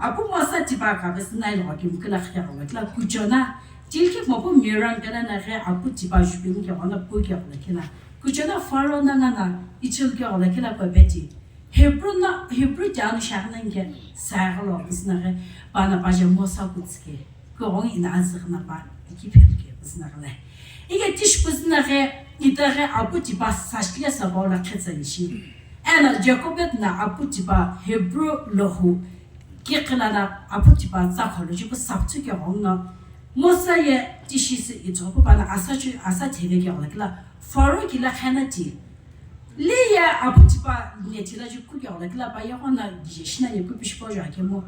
Apu Mosa tipa ka bes Nile ghoki mkila khikyo le kila kuchona. Tilki mopu Miriam kena na ghe apu tipa jupim ke gona pu ke gona kila. Kuchona Pharaoh na na na ichil ke gona kila ko beti. Hebrew na, Hebrew tianu shaghi na nge saighi lo, püsü na ghi pana paje Mosa kutsike, kughongi ina azüghi na pa iki philike, püsü na ghi le. Ike tishi püsü na ghi, ita ghi apu tipa sashile sabo la khetsa ishi. Ena Jacobet na apu tipa Hebrew lohu, kiqila na apu tipa tsakholo jipu saptu ke ghong no. Mosa ye tishi si ito, pu pana asa chu, asa theve ke ghong kila, Pharaoh kila khena ti. Liye apu tipa nge thila ju kukegho la kila pa yegho na gije shina ye kupishi po ju akemo.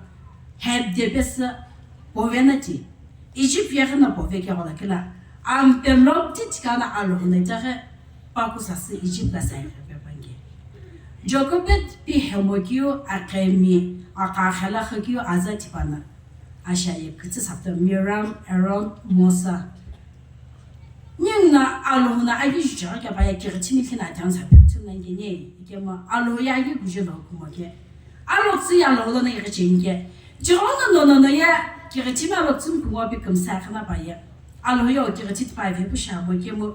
Heb de pesa pove na ti. Egypt yegho na pove kegho la kila. Ampelop ti tikana Alhou na itaghe pa kusasi Egypt la sa yeghe pe pange. Jokobet pi hemo kiu akemi akakhela khakiu aza tipana. Asha ye kütü sapta Miriam, Aaron, Mosa. Ningu na Alhou na agi juchaghi kepaya kighitimi khina atianu sa pepthu na ngene, ikema Alhou ye agi guje lo kumo ke. Alhou tsu ye Alhou lo na ighicheni ke. Jehova no no no ye kighitimi Alhou tsu kumo pe kümsa khana pa ye. Alhou ye o kighiti tipa ve pu sha mo kemo.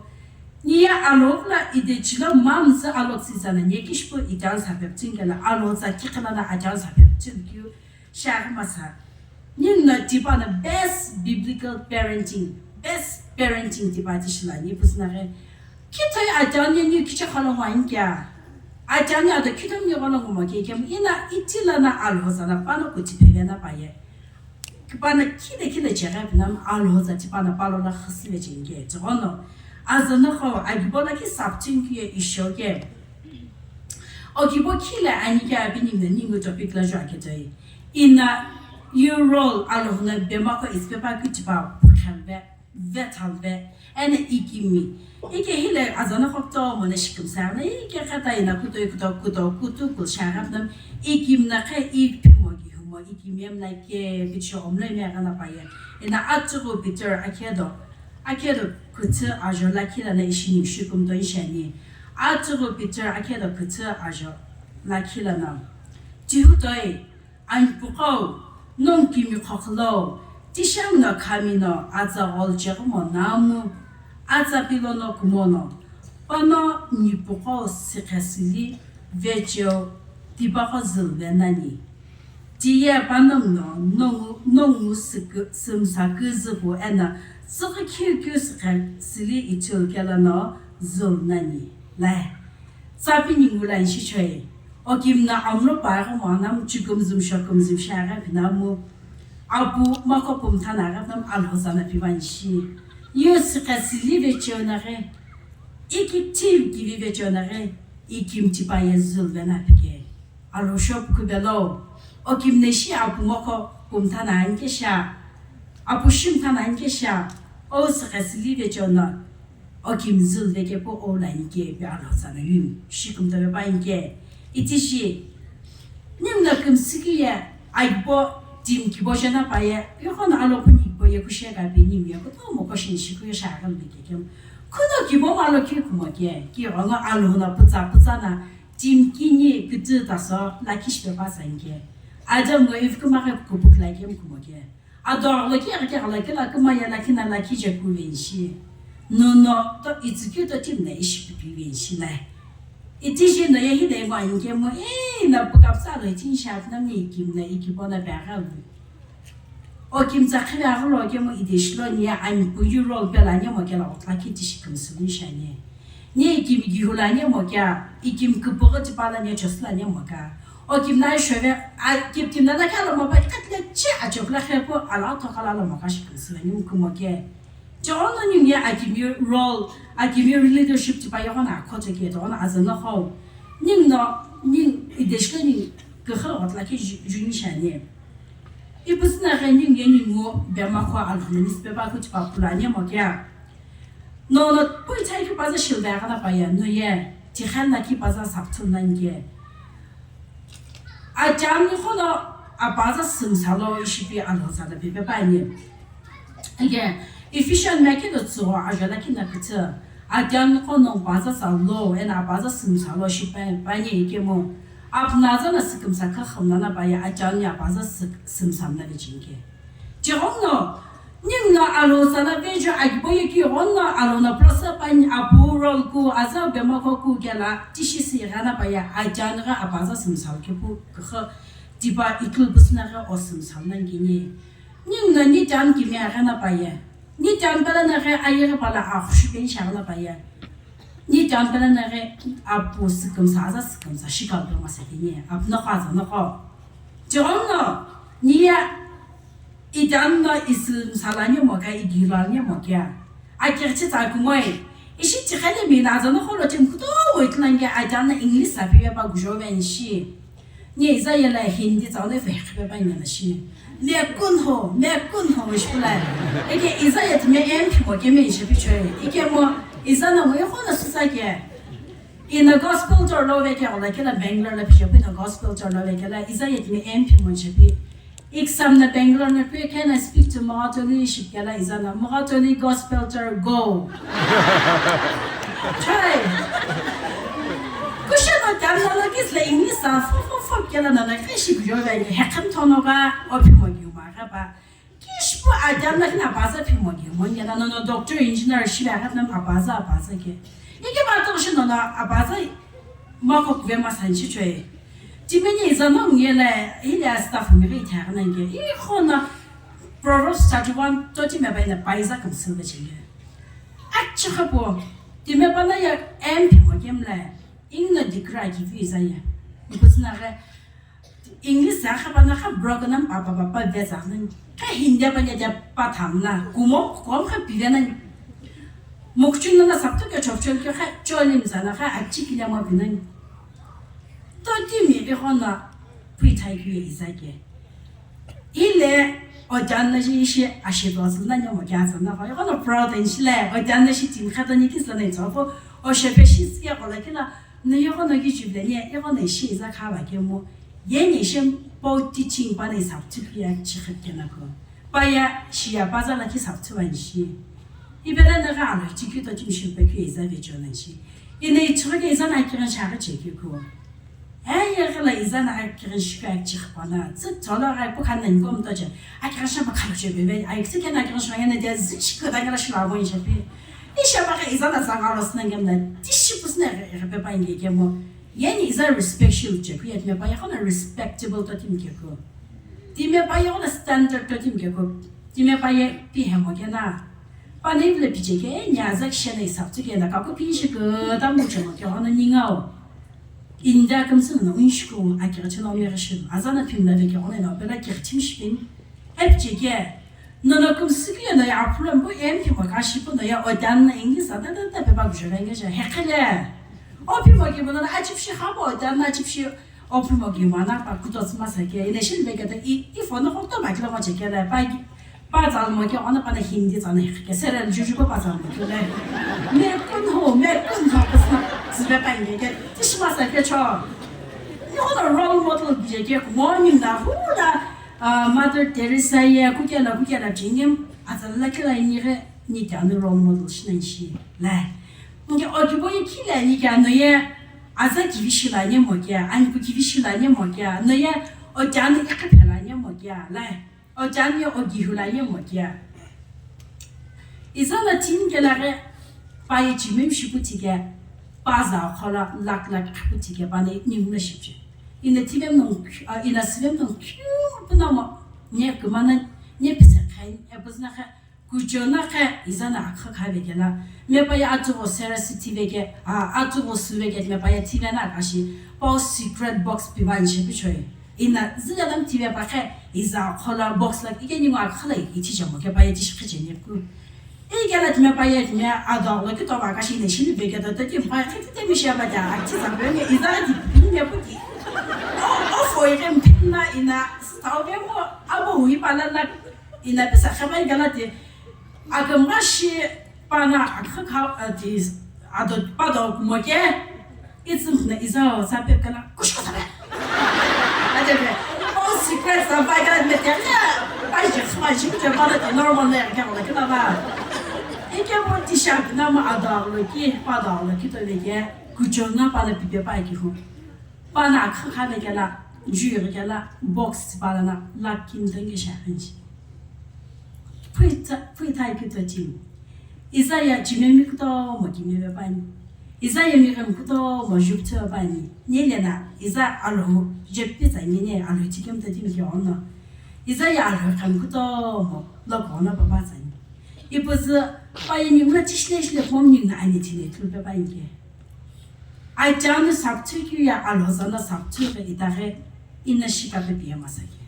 Ni ye Alhou la ide chilo mamsa Alhou tsu zana nye kishpo itianu sa pepthu ngela Alhou tsa kikhana na atianu sa pepthu kyu. Shaghi masa. Ningu na tipa na best biblical parenting. Best parenting tipa ti shila ni püsü na ghi. Kithoi atianu ni kicha khala ngwa inkya. Atianu ado kithoi ni khala ngwa ke kem ina itila na Alhou za na pano kuti pele na pa ye. Kipana kile kile cheghe pina Alhou za tipa na palo la khasi le jenge. Tigono. Azana kho agibo la ki sapting ki ye isho ke. Okibo kile ani ke abi ningu na ningu topic la jua ke toi. Ina your role Alhou na bema ko ispepa kuti pa pukhambe. Vethalve, eno ikimi. Ike hile azanokho kutomo na shikimsa na ike kata ina kuto kuto kuto kutu kulshagapnam ikim na khe ipimo gihumo ikim yem na ke bicho omle me gana paye. Ina atsugu Peter akedo, akedo kutsu ajo lakila na ishini shikum to ishani. Atsugu Peter akedo kutsu ajo lakila na. Tihutoi, Anpuqou, nongu kimi qhoqhulou, tishang no khami no atsa ghol cheghumo namu, atsa pilo no kumo no, pano nipuqou siqhesili vecheo tipaqo zülve nani. Tiye panongu no nongu, nongu sümsa küzüpu eno tsüghü khiu kiu siqhesili ithulu kelo no zül nani. Lae. Tsapi ningu la ishi choi. Okim na amlo pa ga mo anam chikum zum shokum zum sha ga pinamu. Apu mako pum thana ga nam alhoza na pivan shi. Yo sika sili ve cheo na ge. Iki tim kivi ve cheo na ge. Ikim tipa ye zul ve na pike. Alho shop ku belo. Okim ne shi apu mako pum thana anke sha. Apu shim thana anke sha. O sika sili ve cheo na. Okim zul veke pu o la inke pi alhoza na yum. Shikum ta pa inke. Itishi. Nim na kim siki ye. Aipo tim kibo jana pa ye. Yoko na alo kuni po ye kushe ka pi nim ye kuto mo koshin shiku ye shagal veke kem. Kuno kibo ma lo ki kumo ke. Ki rongo alho na putsa putsa na. Tim kini kutu ta so la kish pe pa sa inke. Adam go if kuma ke kupuk la kem kumo ke. Ado aghlaki aghi aghlaki la kümaya lakhi na lakhi je kuvenshi. Nono to itsükeu to timna ishi pipivenshi na. Itiji no ye hidai va inkemu, ee, na pukapsa lo itin shap na mi ikim na ikipo na bagha. Okim tsakhi aghulo kemu ideshilo ni ya ani puyu rol pela ni mo kela otlaki tishi kümsümi shani. Ni ikim gihula ni mo kya, ikim küpügü tipala ni chosla ni mo kya. Okim na shove, a, kip tim na la kya lo mo pa, kat le che a chok la khe po, ala to kala lo mo ka shi kümsümi ni kumo ke. Che ono ni ni akimi role, akimi leadership tipa yo na ko che ke to na azana ho. Ning no, ning ideshilo ning ke kha otlaki ju-, juni shani. Ipusina ghe ning ye ning mo, be ma ko al ni spe ba ko tipa pula ni mo kya. No, no, pui chai ki paza shilda gana pa ya, no ye, ti khan na ki paza sap thun nan ye. A jam ni khono, a paza sim salo ishi pi an hosa da pepe pa ni. Age, Ephesian me ki do tsuwa, a jala ki na kutsa. A jam ni khono paza salo, ena a paza sim salo shi pa, pa ni ke mo. Ap na za na sikim sa ka kham na na pa ya, a jam ni a paza sik-, sim sam na le jinge. Jehova no, ning no alo sana vejo agibo yeki ron no alo na prosa pa ni apu rol ku aza bema ko ku kela tishi si gana pa ya ajan ga abaza simsal ke pu kha tipa ikul busna ga o simsal nan gini. Ning no ni tan ki me gana pa ya. Ni tan pala na ga ayi ga pala a khushi ben sha gana pa ya. Ni tan pala na ga apu sikim sa aza sikim sa shikal do ma sa gini. Ap no kha za no ko. Jehova no, ni ya Idan no isim salani mo ka igilani mo kya. Akirchi ta kumoi. Ishi tikhale mi na zano kholo tim kuto wetlange adan na English sa piya pa gujo ben shi. Ni iza yela Hindi ta ne feh pe pa nyana shi. Me kun ho, me kun ho ish pula. Eke iza yet me em mo ke me ish pichoi. Ike mo iza na mo khona susa ke. In the gospel tour lo veke ola kela Bangalore la piche pu in the gospel tour lo veke la iza yet me em pi mo chepi. Exam na Bangalore na pe, can I speak to Magatoli ship kela iza na Magatoli gospel tour go. Try. Kusha na tam na la kis la English sa fo fo fo kela na na ke ship yo la ni hekam tono ga opi mo yu ma ga ba. Kishpu adan na kina abaza phimo ke, mo ngena no no doctor engineer shibe agat nam abaza abaza ke. Ike ba to shi no na abaza ma ko kuve ma san shi chwe. Timeni iza no ngela ile staff mi ri tha na nge. I khona Proverbs thirty-one to ti me ba ina paiza kam silva chinge. Achi khapo. Time pa na ya em phimo ke mla. Ing na dikra ki vi iza ya. Ikusna ga English sa kha pa na kha broken am pa pa pa pa ve sa na. Kha Hindi pa nya ja pa tham na. Kumo kom kha pi ve na. Mukchun na sab to ke chop chop ke kha cholim sa na kha achi ki nya ma pi na. To ti mi ke ho na pui thai ki ye iza ke. Ile Otian no shi ishi ashitosü na nyomo kya tsana ko. Yoko no proud and shile. Otian no shi tim khato ni kisla na itsopo. O shepe shi siya kola kila. No yoko no ki juble ni. Yoko no ishi iza khaba kemo. Ye ni shem po teaching pa na isap tu ya chikhit kena ko. Pa ya shi ya pa za la ki sap tu an shi. Ibele na ga alo chiki to chim shi pe ki iza ve chona shi. Ine ichike iza na kiran shaka cheki ko. Eye ghi la iza na akighini shikeu achi qhipuani, tsü tholo ghi pu khani nani komu toche, akighini shapa khalo che bebe, ai kisi kena akighini shima yena dia zi shikeu da ngala shilo abo inche pi. Ishe pa ghi iza na zangalo sina ngemna, tishi pusina ghi ghi pepa inge kemo. Yeni iza respect shilu che ku, yet me pa yako na respectable to tim ke ku. Ti me pa yako na standard to tim ke ku. Ti me pa ye pi hemo kena. Panai vile picheke, nya za kishena isap tsukela, kaku pi ishi kuta mucho mo keghono ningao. Inda kümsü no unshiku, akighi chino meghi shilu. Aza na phimla ve keghono eno, pela kighi chim shipin. He picheke, nono kümsü kiyeno ya aphulo mbu em phimo ka shipu no ya odan na ingi sa da da da pepa kujo vengeja. Hekhele. O phimo ki mono na achipshi khabo, odan na achipshi Ophimo ki mana pa kuto tsü masa ke, ina shin be ke ta i, i phone ko to ba kilo mo che ke le, pa ki, pa tsal mo ke, ona pa na Hindi tsana ke, serial juju ko pa tsal mo ke le. Me kun ho, me kun ho, pa sa, tsü be pa nge ke, tishi masa ke cho. Ni ona role model bi ke, morning na, hu na, ah, Mother Teresa ye, ku ke la, ku ke la, jingim, atsal la ke la ni re, ni ke anu role model shi na shi. La. Nge o ki bo ye ki la ni ke anu ye, Aza kivi shilani mo kia, anku kivi shilani mo kia, no ye o chani iqiphelani mo kia, lai, o chani o gihulani mo kia. Iza na tin kela ghe, pa ye chimim shipu tike, pa za khola lak lak ipu tike, pa ne nimna shipche. Ina tivem non, ina sivem non, kiu puna mo, nye kumana, nye pisa khain, e puzna khain, Kuchona khe iza na akha kha vekela, me pa ya atuvo serasi tiveke, a, atuvo suveke, me pa ya tivena akashi, pau secret box pivan shepichoi. Ina zile nam tive pa khe, iza khola box la ike ningo akha la ichi jamo ke pa ya tishi khiche ne ku. Ike la me pa ya me adog la kito ba akashi ne shini veke da da kim pa khe te mi shaba da, akti sa venge, iza di ne puti. O, o foi ke mpina ina, tau vemo, abo hui pa la la, Ina pisa khabai gala ti, akümgha shi pana akha kha, ati, ado pado kumoke, itsümna izao sa pep kala, kushko sabe. Ate be, o secret sa bai gala me te, pa je khma shi te pa te normal ne ka wala kila ba. Ike mo ti sha na ma ado lo ki, pado lo ki to le ke, kuchona pa le pipe pa ki hu. Pana akha kha kela, jui kela, box pala na, la kim tangi sha hanji. Pui ta, pui tai ki to tim. Iza ya jimemi kuto mo kimebe pani. Iza ya mirem kuto mo jupte pani. Nyele na, iza alo, je pizza nyene alo tikem to tim ki ono. Iza ya alo kam kuto mo, lo kono papa zani. Ipuzu, pa yini mna tishle shle pom ni na ani tine tulpe pa inge. Aitanu sapthu keu ye alhozano sapthu ghi itaghi ina shikape piye masake.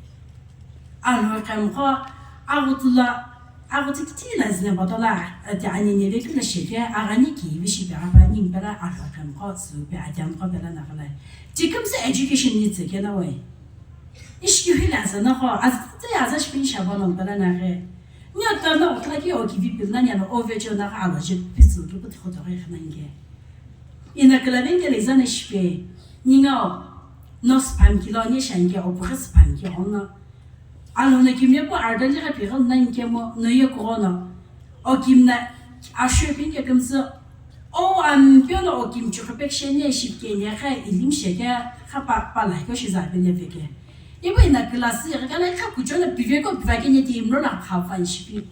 Alhoi qhemqo aghutu lo, aghutu kithi la zine botola, ati ani neve keu lo sheke, aghani kivi shipe ghapa ningpela alhoi qhemqo tsüpe aitanu qo pela naghalai. Tikümsü education ni tsükena we. Ishi kihi la zano qo, azütü aza shipin shabo nongpela naghi. Nyo tono utlaki o kivi pilna nyano o vecho naghi alo je pitsu ki puthu khoto ghi khanange. Ina kala vengele izana shipe, ningao, no spam kilo, nye shange, o pukha spam ki ono. Alo no kimye po ardali gha pigil na nkemo, no ye kono. O kimna, asho pinge kimsu, o ampyo no o kim chukha pek shene shipke ne kha ilim sheke, kha pa, pa la ko shiza pele peke. Ibo ina class ye, kala kha kucho na pive ko piva ke ne ti imro na kha fan shipi.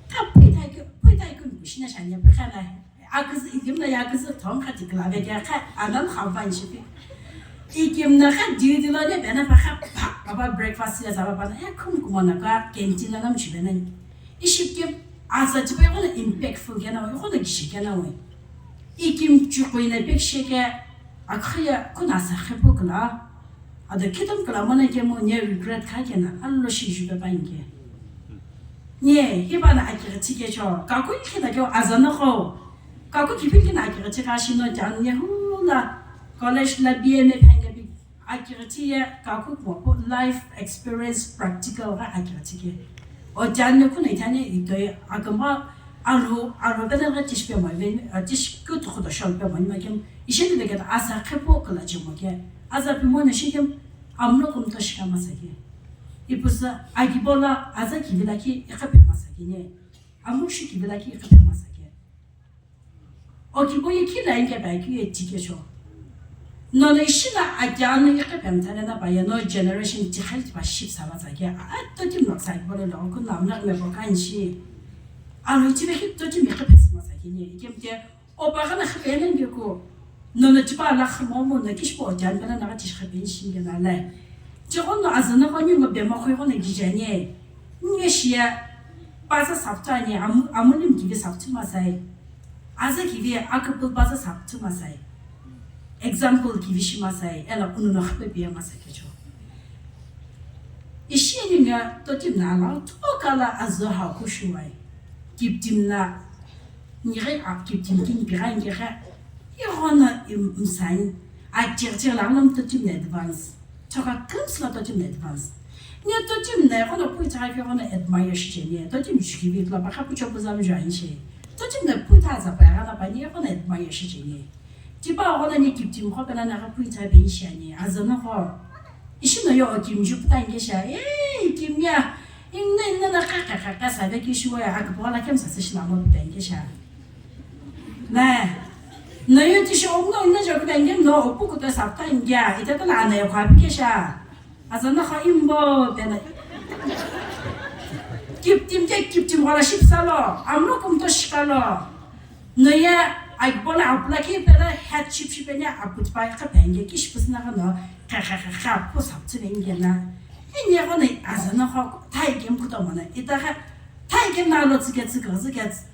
Kha pui thai ko, pui thai ko, shina shanya pe kha na. Aküzü ikimna ya aküzü thong kha tikla ve kya kha anan kha van shipi. Ikimna kha duty lo ne bena pa kha pa, pa breakfast ya zaba pa na ya khum kumona ka canteen na nam chibena. Iship kim asa chipa ko na impactful kena we, ko na gishi kena we. Ikim chukoi na pek sheke akhiya kuna sa khepo kla. Ada kitam klamana kemo nye regret kha kena, allo shi ju pe pa inge. Nye, hiba na akighi tike cho, kaku khita kyo azana kho. Kaku kipi kina akighi tika shino jan nye hula college la B M A phange bi. Akighithi ye kaku kumopu life experience practical ghi akighithi ke. O chani no kuno ithani itoi akamba alo, alo pena ghi tishi pemo ven, tishi kutu kutu shol pemo ni makem. Isheni veketa aza khepu kala chemo ke. Aza pimo na shikem amno kumto shikama sa ke. Ipusa akibola aza kivila ki ikapema sa ke ne. Amu shi kivila ki ikapema sa ke. Okibo ye kila inke ba ki ye tike sho. Nono ishina akyano ikapem tane na ba ya no generation ti khali ba ship sa ba sa ke. A to tim nok sa bole lo kun nam nak me bo kan shi. Alo ti be ki to tim ikapem sa ke ne. Ikem te o ba kana khapene nge ko. Nono tipa la khamo mo na kishpo jan bana na tish khapen shin ge na le. Tigono azana ko ni mo be ma khoi ko na gijane. Nye shia paza saptani amu amulim gibi saptu masai. Aza gibi akapul paza saptu masai. Example gibi shi masai. Ela unu na khpe biya masai kecho. Ishini nga totim na la tokala azo ha kushuwai. Kiptim na Nighi a kiptim kin pigha inke kha. Ighono msani. A tir tir la ngam totim na advance. Toka kums la totim na advance. Ni totim na ighono pui tha ki ighono admire shi cheni. Totim shi ki la ba kha pucho buzam jo in shi. Totim na pui tha za ba ighono ba ni ighono admire shi cheni. Tipa ighono ni kiptim kho kana na kha pui tha bin shi ani. Azana kho. Ishino yo kim ju puta inke sha. Ei kim ya. Inna inna na kha kha kha kha sa de ki shuwa ya akpo la kem sa se shi la mo puta inke sha. Na. Na yo ti sho no na jo ka nge no opu ku ta sa ta nge. Ita ta na na yo ka ke sha. Aza na kha imbo ta na. Kiptim ke kiptim wala ship salo. Amno kum to shikalo. No ya ai bola apla ki pela hat ship ship ne aput pa ka penge ki ship sna no. Ka ka ka ka po sa tsine nge na. Ni ya ko na aza na kha tai kem ku to mo na. Ita ka tai kem na lo tsike tsike tsike.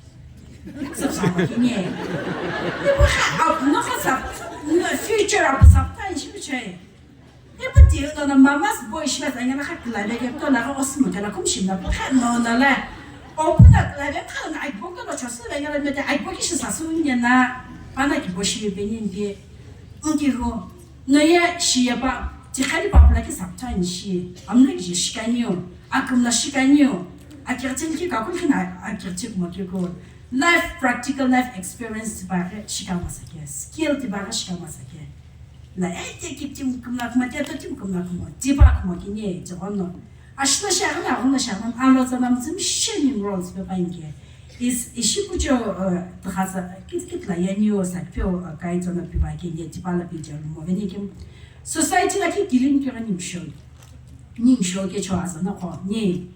Sasama kini. Ibu kha apu no kha sap, no future apu sap ta ishi bichai. Ibu ti no na mamas boy shi bas anya na kha kla de ke to na kha osmo kala kum shim na kha no na la. Opu na kla de kha na ai bo ko lo chosu de ngala me de ai bo ki shi sasu nya na. Pana ki bo shi be ni bi. Unki ho. No ya shi ya ba ti khali pa pula ki sap ta ni shi. Amna ki shi kaniyo. Akum na shi kaniyo. Akirtin ki kakul kina akirtik mo ki ko. Life, practical life experience tiba ghi shikama sa ke, skill tiba ghi shikama sa ke. La e te ki tim kumla kuma te to tim kumla kuma tiba kuma ki ne te ono. Ashna sha na huna sha na alo za nam zim shining roles pe pa inge. Is ishi pucho thaza kit kit la ya niyo sa pe o kai zona pe ba ke ne tiba la pe ja mo ve ne kim. Society la ki kilin ki ni sho. Ning sho ke cho aza na ko ni.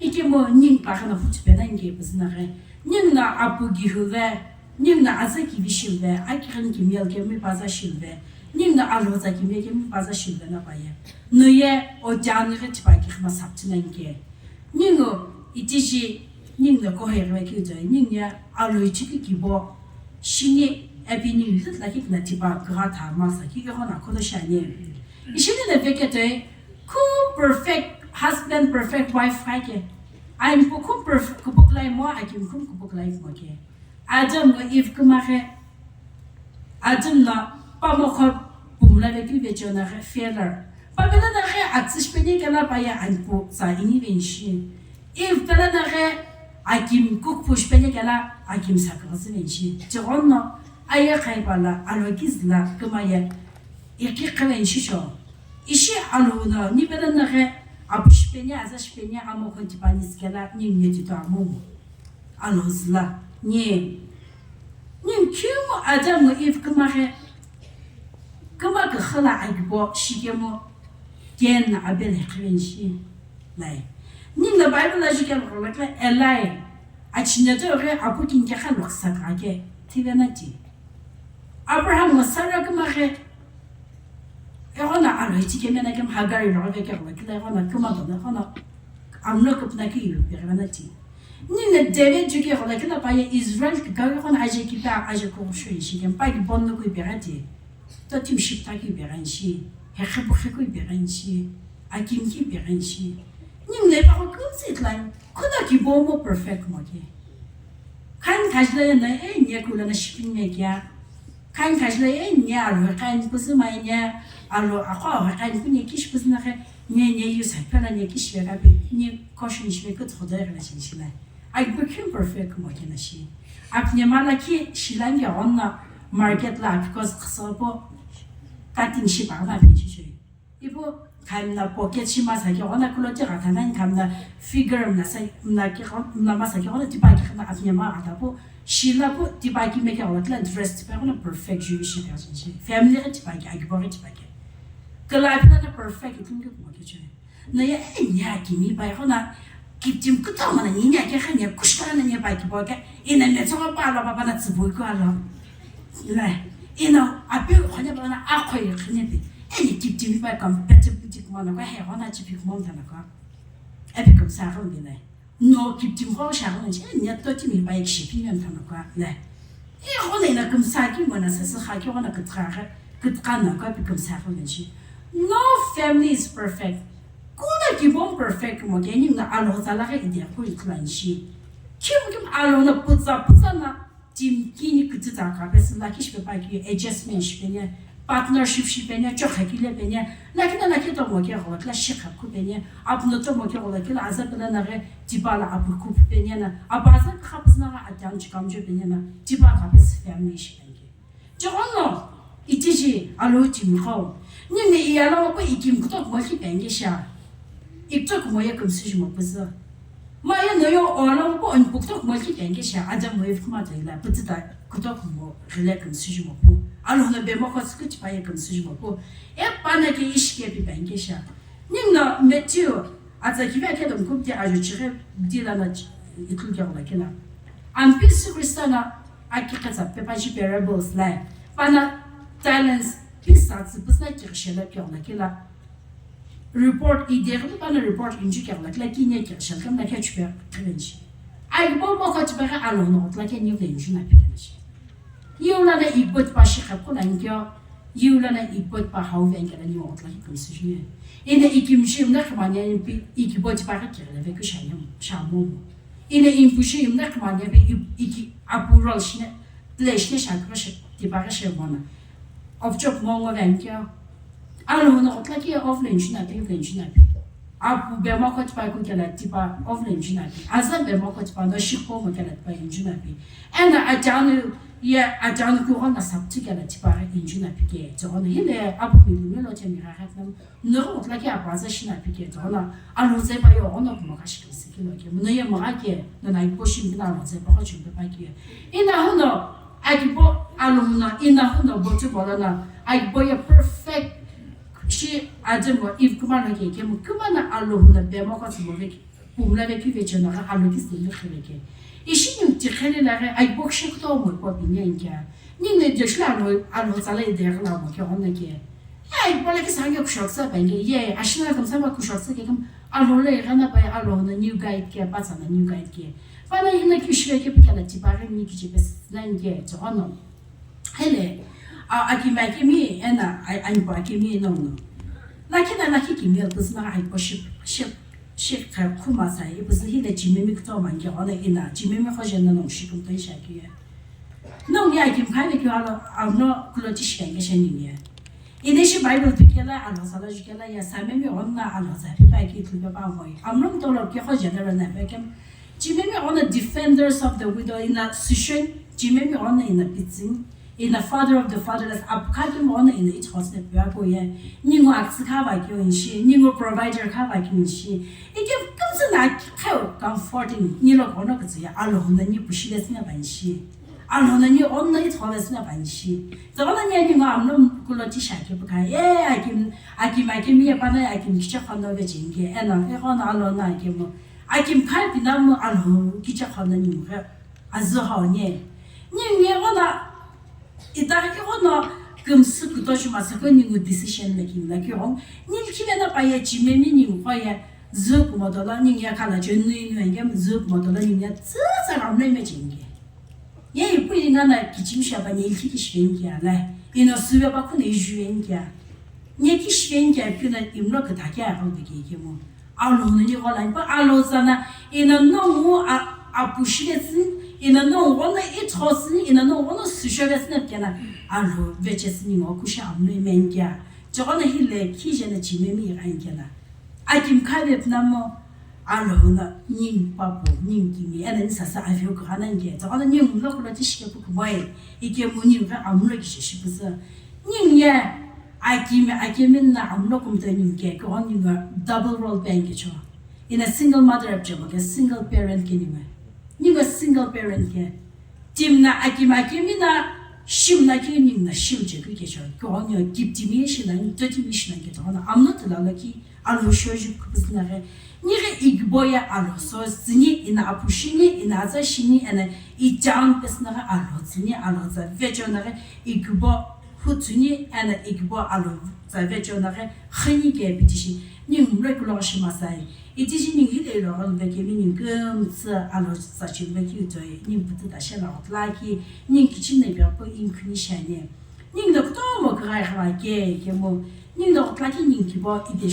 Ikemu ning pa kana hutu pena inge pazina ghe. Ning na apu gihilve, ning na aza kivi shilve, akirin kimiel kemi paza shilve, ning na alhoza kimie kemi paza shilve na paye. Nuye o jani ghe tipa ki khma saptina inge. Ning o itiji ning na ko hegve ki uja, ning ya alhoi chiki kibo. Shini epi ning lit la ki na tipa kra tha ma sa ki gho na kono shani. Ishini na vekete Kum perfect husband, perfect wife kha ke. Ain pu kum perf-, kupuklai mo, akim kum kupuklai mo ke. Adam ngo Eve kuma khe. Adam na pamo kho pumla le ki vechona khe failure. Pamela na khe atsish peni kala pa ya ain pu sa ini venshi. Eve pela na khe akim kuk push peni kala akim sakasi venshi. Tigono aya khai pala alo kizla kuma ya. Iki khaven shisho. Ishi alhou no, ni pela na ghe, apu shipeni, aza shipeni, amo khonti pani sikela, ni mye tito amomo. Alhou zila, ni. Ni kimo Adam no Eve kuma ghe. Kuma ke khala agibo, shikemo, Cain na Abel he khaven shi. Lai. Ni na Bible la jikel rola ke, elai. Achine to ghe, apu kinke kha loksa kake. Tive na ti. Abraham no Sarah kuma ghe. Eghono aro ichikemena kemu Hagar lo vekeghono kila eghono kümado na eghono amno küpüna ki yu peghono ti. Nina David ju keghono kila paye Israel ki gawe eghono aje kipa aje kugusho ishi kemu pa ki bonno kui pegha ti. Totim shipta ki pegha ishi. Hekhe bukhe kui pegha ishi. Akim ki pegha ishi. Nina le pa ko kümsi itlai. Kuno ki bomo perfect mo ki. Khan khajla ya na e nye kula na shipin me kya. Khani khajila ye ne alo khani kuzu mai ne alo akho alo khani kuni kish kuzu na khe ne ne yu sa pela ne kish ya kapi ne caution shi me kut khoda ya na shin shila. Ai bu kim perfect mo ke na shi. Ap ne mala ki shilan ya onna market la because khasa po cutting shi ba na pin shi shi. Ipu khamna pocket shi masa ke gona kulo ti gata nani khamna figure mna sa mna ke gona mna masa ke gona tipa ke gona apnya ma gata pu shila pu tipa ki me ke gona tla dress tipa gona perfect ju shi ka shi family ke tipa ke agi bori tipa ke kala apna na perfect itum ke mo ke che na ya nya ki mi pai gona ki tim ku ta mana ni nya ke kha nya kushka na nya pai ki bo ke ina me tsoga pa la ba ba na tsibu ko alo. Ina, ina, ape khanya bana akhoi khanya pe. Eni kiptimi pa compatibility kumana kwa he hona chipi kumon tana kwa. Epi kumsa ro bina. No kiptim ho sha hona chi, eni to timi pa ik shipi nyan tana kwa. Le. E hona ina kumsa ki mona sa sa kha ki hona kutra kha, kutra na kwa pi kumsa ro nchi. No family is perfect. Kuna ki bon perfect mo ke ni na alo sala ke ide ko iklan shi. Kim kim alo na putsa putsa na Team kini kütüta ka pesi lakhi shipe pa ki adjustment shipeni, partnership shipeni, chokha kile peni, lakhi na lakhi to mo ke ho tla shikha ku peni, apno to mo ke ho lakhi la aza pela na re tipa la apu ku peni na, apa aza kha pesi na ga atam chikam jo peni na, tipa ka pesi family shipeni. Jono, itiji alo team ko. Ni ne iyalo ko ikim kutok mo ki peni sha. Iktok mo ye kumsu mo pesi. Ma ye no yo olo po on puktok mo ki penge sha, aja mo if kuma ta ila, puti ta kutok mo, rile kumsu mo pu. Alo na be mo ko skuti pa ye kumsu mo pu. E pa na ke ish ke pi penge sha. Ning na Matthew, aja ki ve ke dom kup te ajo chire, di la na ch-, iklu ke ola ke na. An pi su Krista na, aki kata pe pa chi parables la. Pa na talents, pi sa tsi, pus na ki shela ke ola ke la. Report ideghi pana report inju keghi lakhi la kine keghi shalkam la kechpe khelenji. Ai bo mo ko tipa alo no otla ke niu venju na pikelenji. Iu la na ibo tipa shi khap ko la nkyo. Iu la na ibo tipa hau ven ke la niu otla ke kumsu ju. Ina ikim shi na khmanya pi ikibo tipa ke keghi la ve ku shanyam shamo. Ina impu shi na khmanya pi iki apural shine ple shine shakra shi tipa ke shemona. Of chop mo ngo ven kyo. Alo no kotla ki of len chuna pi, len chuna pi. Apu be ma kot pa ku kela tipa of len chuna pi. Aza be ma kot pa no shikho mo kela tipa len chuna pi. Ena atanu ye atanu ku hona sap ti kela tipa len chuna pi ke. To hona hile apu mi mi lo che mi ra hat nam. No kotla ki apa za shina pi ke. To hona alo ze pa yo hona ku mo ka shikisi ki lo ke. Mo no ye mo ke. No na ko shim na lo ze pa ko chum pa ke. Ina hono Akibo aluhuna, ina huna botu bolana, akibo ya perfect. Shi Adam wa Eve kuma na ke kemu, kuma na aluhuna bema kwa sumo veki, pumla veki veche na alu ki sulu khele ke. Ishi ni ti khele la re, akibo shi kuto mo kwa binya inkia. Ni ne je shla alu, alu sala ide la mo ke hona ke. Ai, bola ki sange kushoksa bange, ye, ashina kam sama kushoksa ke kam, alu le gana pa aluhuna new guide ke, pa sana new guide ke. Pana ina ki shwe ke pika la tipare ni ki chipe nine ke to ono. Hele, a, akimi akimi ena, a, anyi pa akimi no no. Lakina laki kimi el kusna ai po ship, ship, ship ka kuma sa, e pusi hile chimemi kuto mangi ona ina, chimemi khoje no no shikum to isha ki. No ya kim khale ki alo, amno kulo tishi ka ngesha ni ya. Ina shi Bible pikela, alo sala jukela ya, samemi onna alo sa, pipa ki tupe pa moi. Amno tolo ke khoje na na pe kem, Chimemi on the defenders of the widow in a session, chimemi on in a pizzing, in a father of the fatherless, apkakim on in it house ne pya ko ye, ningo aksi ka va kyo inshi, ningo provider ka va kyo inshi. Ike kamsa na kyo comforting, nilo kono katsu ya, alo na ni pushiles na ba inshi. Alo na ni on na it holes na ba inshi. Zalo na ni ningo amno kulo tisha ke buka, ye akim, akim, akim ye pana akim kicha kono ve jinge, ena, e kono alo na akim. Akim khai pinamu alo kicha khona ni mukha azu hao nye. Ni nge ona ita ki ona kumsu kuto shuma sa ko ni ngu decision making la ki hong. Ni kile na pa ye chimemi ni mukha ye zu kumoto la ni nge kala je nui nui nge zu kumoto la ni nge tsa tsa ram le me jinge. Ye ipu ina na kichim shaba ni ilki kishvengi ala. Ino suya ba kuna ijuvengi. Ni kishvengi kuna imlo kutaki a hau bigi kemo. Alo no ni gola pa alo sana ina no mu a apushile tsin Ina no ghono ithosini, ina no ghono susho vesina kena, Alhou vechesini ngo kusha amno imenkia. Chogona hile khijena chimemi irenkia na. Akim khabe pnamo, Alhou na ning papu, ning kimi, ena ni sasa avio kugana nge. Chogona ning mlo kulo tishike pukumoi, ike mu ning ga amno kishe shipusa. Ning ye, akimi, akimi na amno kumta ning ke, kogona ning ga double role playing ke cho. Ina single mother apchemo ke single parent ke ning ga. Ning ga single parent ke. Timna akimi akimi na shimna ki ningna shim che ku ke cho. Kyo nyo kip timi shina ni to timi shina ke to na amno tula lo ki alo sho ju kupus na re. Ni re igbo ya alo so sini ina apu shini ina aza shini ena i town pes na re alo sini alo za vecho na re igbo hu tsuni ena igbo alo za vecho na re khini ke bitishi ni mre kulo shi masai. Itishi ning hile lo ron ve kemi ning kümtsü alo sachimbe ki utoi, ning pütü ta shela otla ki, ning kichim na bia po ing kuni shani. Ning do kutomo krai khala ke, kemo, ning do otla ki ning kibo ide